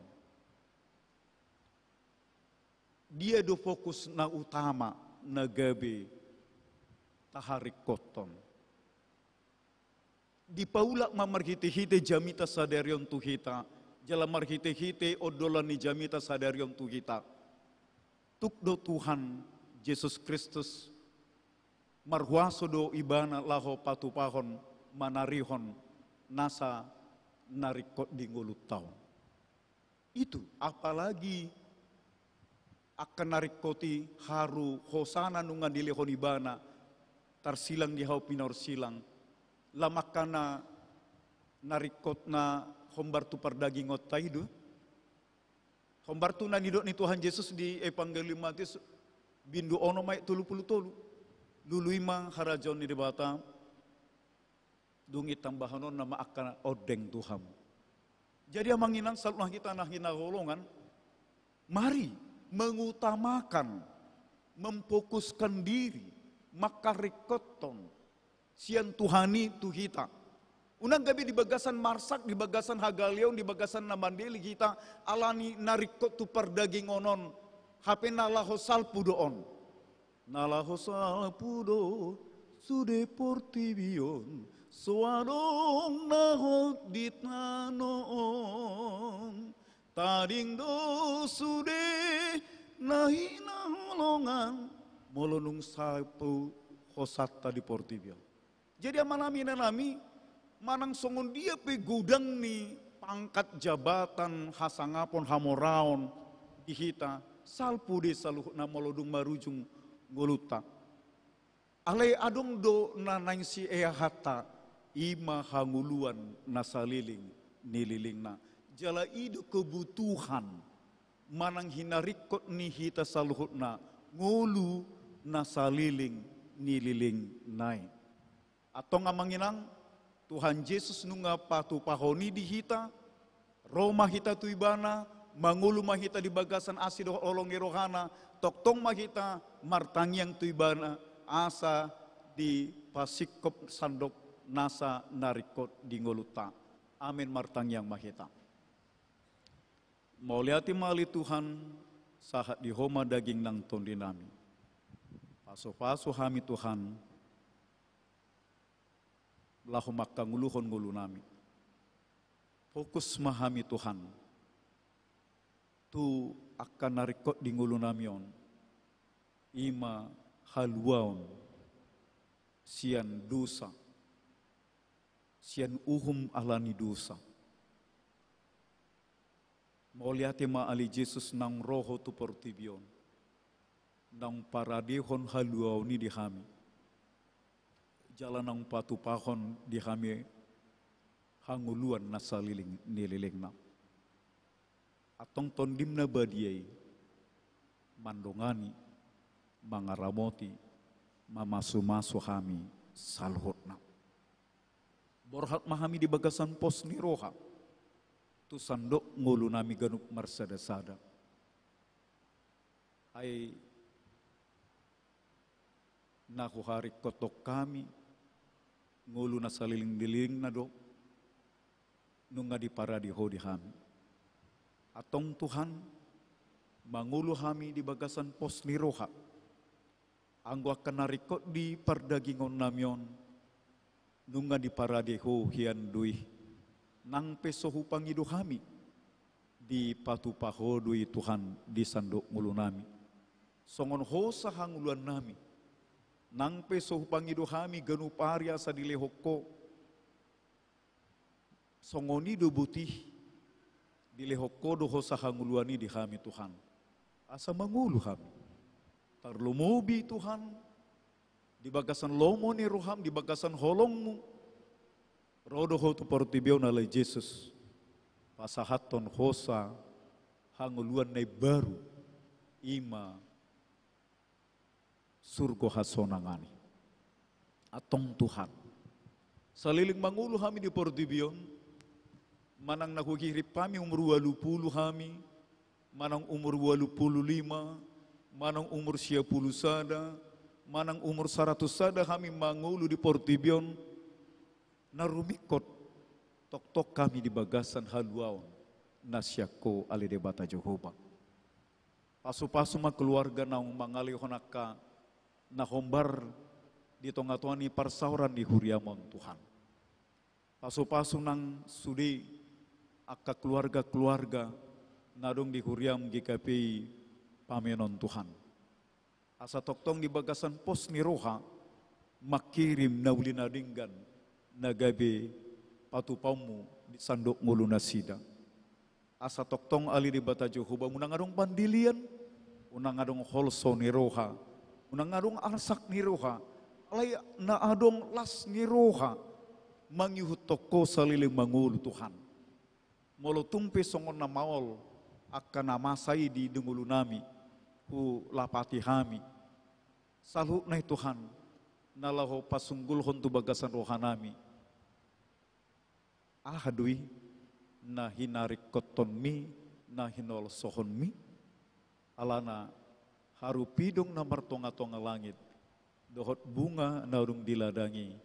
dia do fokus na utama na gabe taharingkothon? Dipaulak ma marhitehite jamita sadari on tu hita, jala marhitehite ondolan ni jamita sadari on tu hita. Tuk do Tuhan Jesus Kristus, marhuaso do Ibana laho patupahon, manarihon nasa na ringkot di ngolunta on. Itu, apalagi angka na ringkot i, haru, hosana nunga dilehon Ibana, tarsilang di hau pinorsilang. Lam angka na, na ringkot na hombar tu pardagingonta i do. Hombar tu na nidok ni Tuhan Jesus di Evangelium Matius, bindu onom ayat tolu pulu tolu. Lului ma harajaon ni Debata, dung i tambahononna ma angka ondeng tu hamu. Jadi, amang inang saluhutna hita na hinaholongan, mari mengutamakan, memfokuskan diri, mangharingkothon sian Tuhan i tu hita. Unang gabe di bagasan marsak, di bagasan hagaleon, di bagasan na mandele hita, ala ni na ringkot tu pardagingon on, hape na laho salpu do on. Na laho salpu do sude portibi on, so adong na hot di tano on. Tading do sude na hinaholongan, molo nunga salpu hosanta di portibi on. Jadi, amanami, inanami, manang songon dia pe godang ni pangkat, jabatan, hasangapon, hamoraon di hita, salpu do i saluhutna molo dung marujung ngolunta. Alai adong do na naeng sieahanta, i ma hangoluan na saleleng ni lelengna. Jala i do kebutuhan manang hinaringkot ni hita saluhutna, ngolu na saleleng ni lelengna i. Antong, amang inang, Tuhan Jesus nunga patupahon i di hita. Ro ma hita tu Ibana, mangolu ma hita di bagasan asi dohot holong ni rohana, tongtong ma hita martangiang tu Ibana, asa dipasingkop sandok nasa na ringkot di ngolunta. Amen. Martangiang ma hita. Mauliate ma ale Tuhan, sahat di Ho ma daging nang tondinami. Pasupasu hami Tuhan, laho mangkangoluhon ngolunami. Fokus ma hami Tuhan, tu angka na ringkot di ngolunami on, i ma haluaon sian dosa, sian uhum ala ni dosa. Mauliate ma ale Jesus naung ro Ho tu portibi on, naung paradehon haluaon i di hami, jala naung patupahon di hami hangoluan na saleleng ni lelengna. Antong Tondim na badia i mandongani, mangaramoti, mamasumasu hami saluhutna. Borhat ma hami di bagasan pos ni roha tu sandok ngolunami ganup marsadasada. Ai na huharingkothon hami ngolu na saleleng ni lelengna do nunga diparade Ho di hami. Antong Tuhan, mangolu hami di bagasan pos ni roha, anggo angka na ringkot di pardagingonnami on, nunga diparade Ho hian do i. Nang pe so hupangido hami, dipatupa Ho do i Tuhan di sandok ngolunami. Songon hosa hangoluannami, nang pe so hupangido hami ganup ari asa dilehon Ho, songon i do boti, dilehon Ho do hosa hangoluan i di hami Tuhan. Asa mangolu hami. Tarlumobi Tuhan, di bagasan lomo ni roham, di bagasan holongmu, ro do Ho tu portibi on ale Jesus, pasahathon hosa hangoluan na imbaru, i ma surgo hasonangan i. Antong Tuhan, saleleng mangolu hami di portibi on, manang na huhirim hami umur ualu pulu hami, manang umur ualu pulu lima, manang umur sia pulu sada, manang umur saratus sada hami mangolu di portibi on, na rumingkot tongtong hami di bagasan haluaon na sian Ho ale Debata Jahowa. Pasupasu ma keluarga naung mangalehon angka na hombar di tongatonga ni parsaoran ni huriam on Tuhan. Pasupasu nang sude angka keluarga-keluarga na adong di huriam G K P I Pamenon Tuhan. Asa tongtong di bagasan pos ni roha mangkirim na uli na denggan na gabe patupaonmu di sandok ngolunasida. Asa tongtong ale Debata Jahowa, unang adong pandelean, unang adong holso ni roha, unang adong arsak ni roha, alai na adong las ni roha mangihuthon Ho saleleng mangolu Tuhan. Molo tung pe songon na maol angka na masa i di ngolunami, hulapati hami. Saluhutna i Tuhan, na laho pasunggulhon tu bagasan rohanami. Aha do i na hinaringkothonmi, na hinolosohonmi? Alana harupidong na martongatonga langit, dohot bunga na dung di ladang i,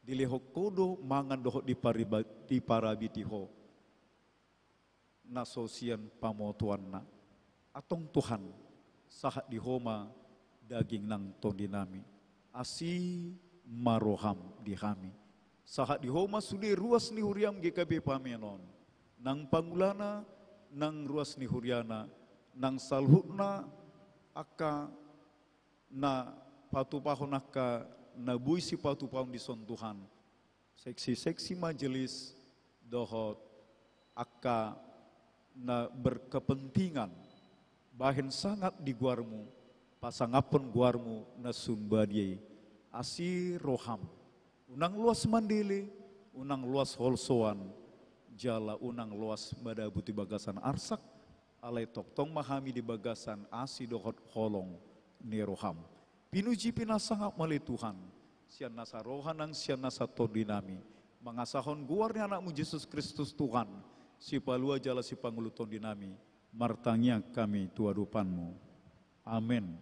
Dilehon Ho do mangan dohot dipariba-, diparabiti Ho na so sian pamotoanna. Antong Tuhan, sahat di Ho ma daging nang tondinami. Asi ma roham di hami. Sahat di Ho ma sude ruas ni huriam G K P Pamenon. Nang pangulana, nang ruas ni huriana, nang saluhutna angka na patupahon angka na boi sipatupahon dison Tuhan. Seksi-seksi majelis dohot angka na berkepentingan bahen sangap di goarmu, pasangaphon goarmu na sun badia i. Asi roham. Unang loas mandele, unang loas holsoan, jala unang loas madabut di bagasan arsak, alai tongtong ma hami di bagasan asi dohot holong ni roham. Pinuji pinasangap ma ale Tuhan, sian nasa roha nang sian nasa tondinami, mangasahon goar ni Anakmu Jesus Kristus Tuhan, Sipalua jala Sipangolu tondinami, martangiang hami tu adopanmu. Amen.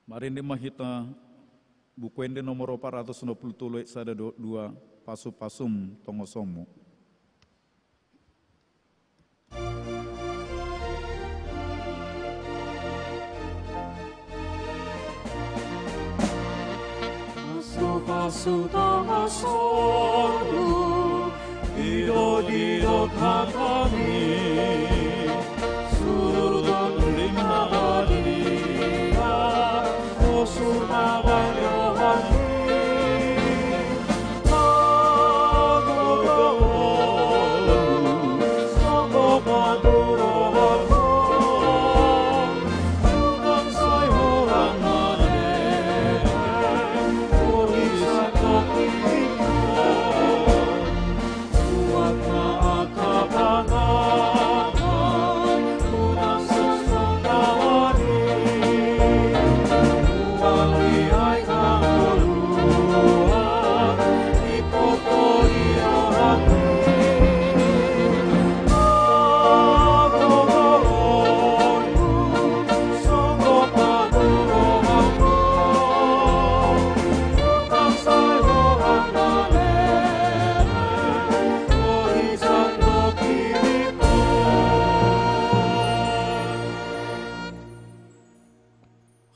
Marende ma hita Buku Ende nomor opat ratus onom pulu tolu ayat sada dohot dua, Pasupasum tongosonmu. Pasupasum tongosonmu, didok-didok hatami, surdot limna badia, bosur na bahen rohami.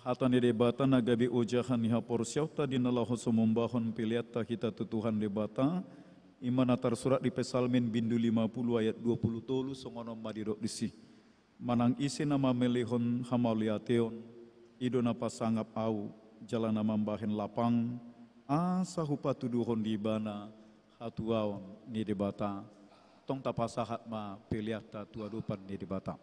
Hata ni Debata na gabe ojahan ni haporseaonta di na laho sumambahon peleanta hita tu Tuhan Debata, i ma na tarsurat di Psalmen bindu lima pulu ayat dua pulu tolu, songon on ma didok disi. Manang ise na mamelehon hamauliateon, i do na pasangap Ahu, jala na mambahen lapang, asa hupatuduhon di ibana hatuaon ni Debata. Tong tapasahat ma peleanta tu adopan ni Debata.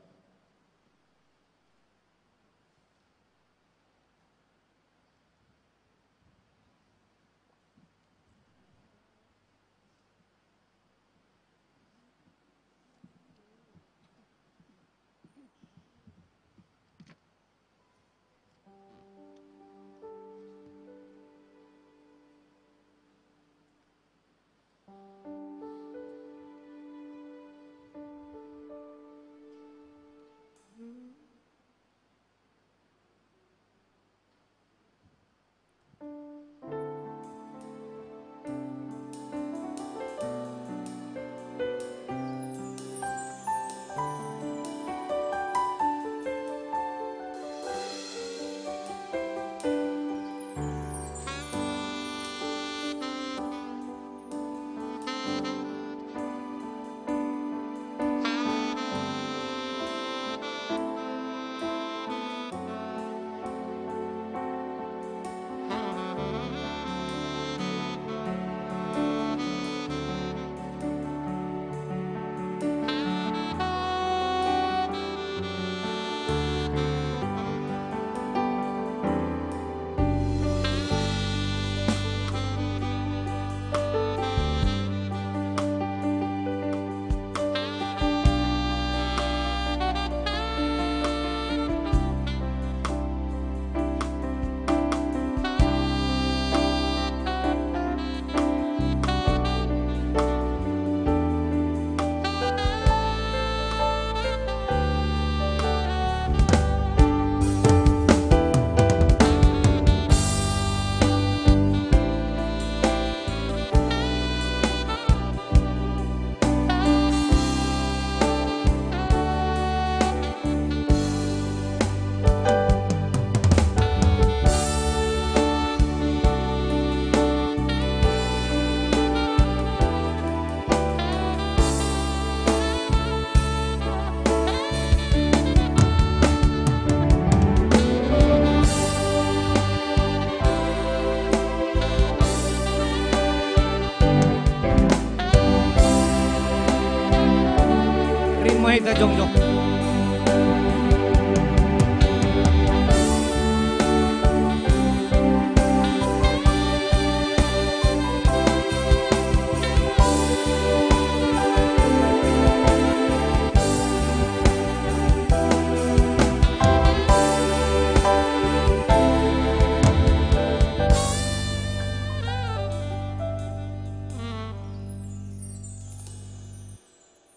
Jongjong.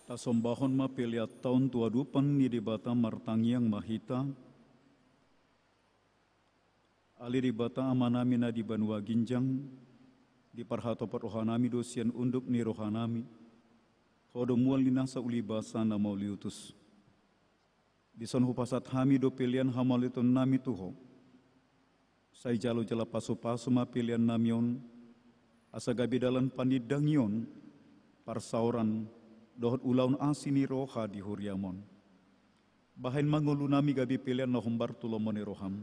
Tasombahon ma peleanta on tu adopan ni Debata. Martangiang ma hita. Ale Debata Amanami na di banua ginjang, diparhatopot rohanami do sian unduk ni rohanami Ho do mual ni nasa ulibasa na mauliutus. Dison hupasahat hami do pelean hamauliatennami tu Ho. Sai jalo jala pasupasu ma peleannami on, asa gabe dalan panindangion, parsaoran, dohot ulaon asi ni roha di huriam on. Bahen ma ngolunami gabe pelean na hombar tu lomo ni roham,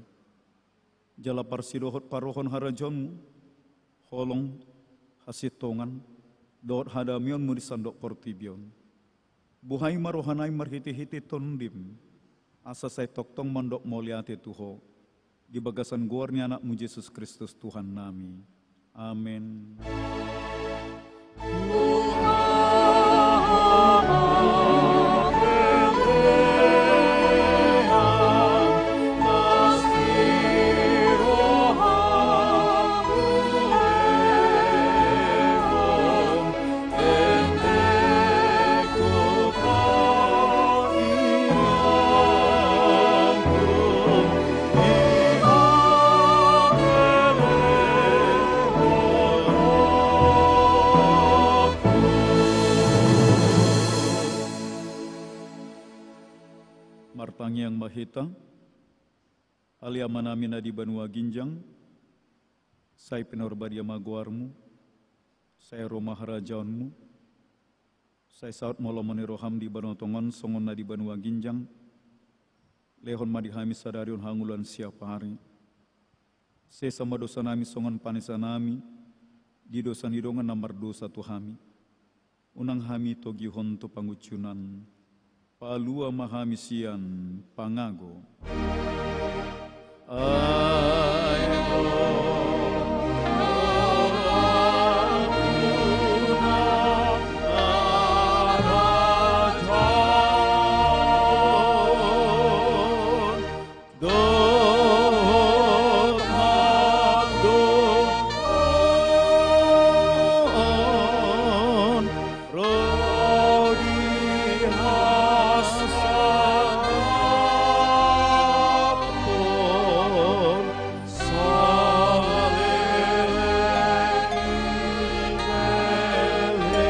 jala parsidohot parrohahon harajaonmu, holong, hasintongan, dohot hadameonmu di sandok portibi on. Buhai ma rohanami marhitehite Tondim, asa sai tongtong mandok mauliate tu Ho, di bagasan goar ni Anakmu Jesus Kristus Tuhannami. Amen. Martangiang ma hita. Ale Amanami na di banua ginjang, sai pinarbadia ma goarmu, sai ro ma harajaonmu, sai saut ma lomo ni roham di banua tonga on songon na di banua ginjang. Lehon ma di hami sadari on hangoluan siapari. Sesa ma dosanami songon panesanami di dosa ni dongan na mardosa tu hami. Unang hami togihon tu pangunjunan. Palua ma hami sian pangago. Ai dohot hadomuan ro di hasangapon saleleng ni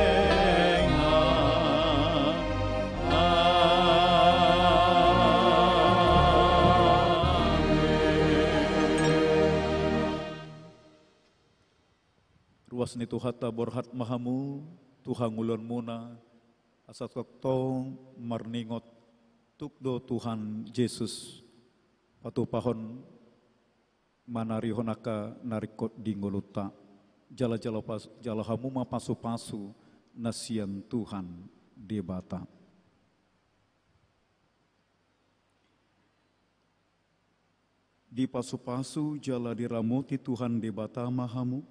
lelengna. Amen. Ruas ni Tuhanta borhat ma hamu tu hangoluanmuna, asa tongtong marningot tuk do Tuhan Jesus patupahon manarihon angka na ringkot di ngolunta, jala, jala pas-, jalo hamu ma pasupasu na sian Tuhan Debata. Dipasupasu jala diramoti Tuhan Debata ma hamu.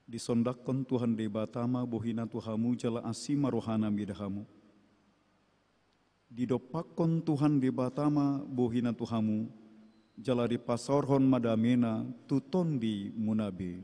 Disondangkon Tuhan Debata ma bohina tu hamu jala asi ma rohana mida hamu. Didompakkon Tuhan Debata ma bohina tu hamu, jala dipasaorhon ma damena tu tondimuna be.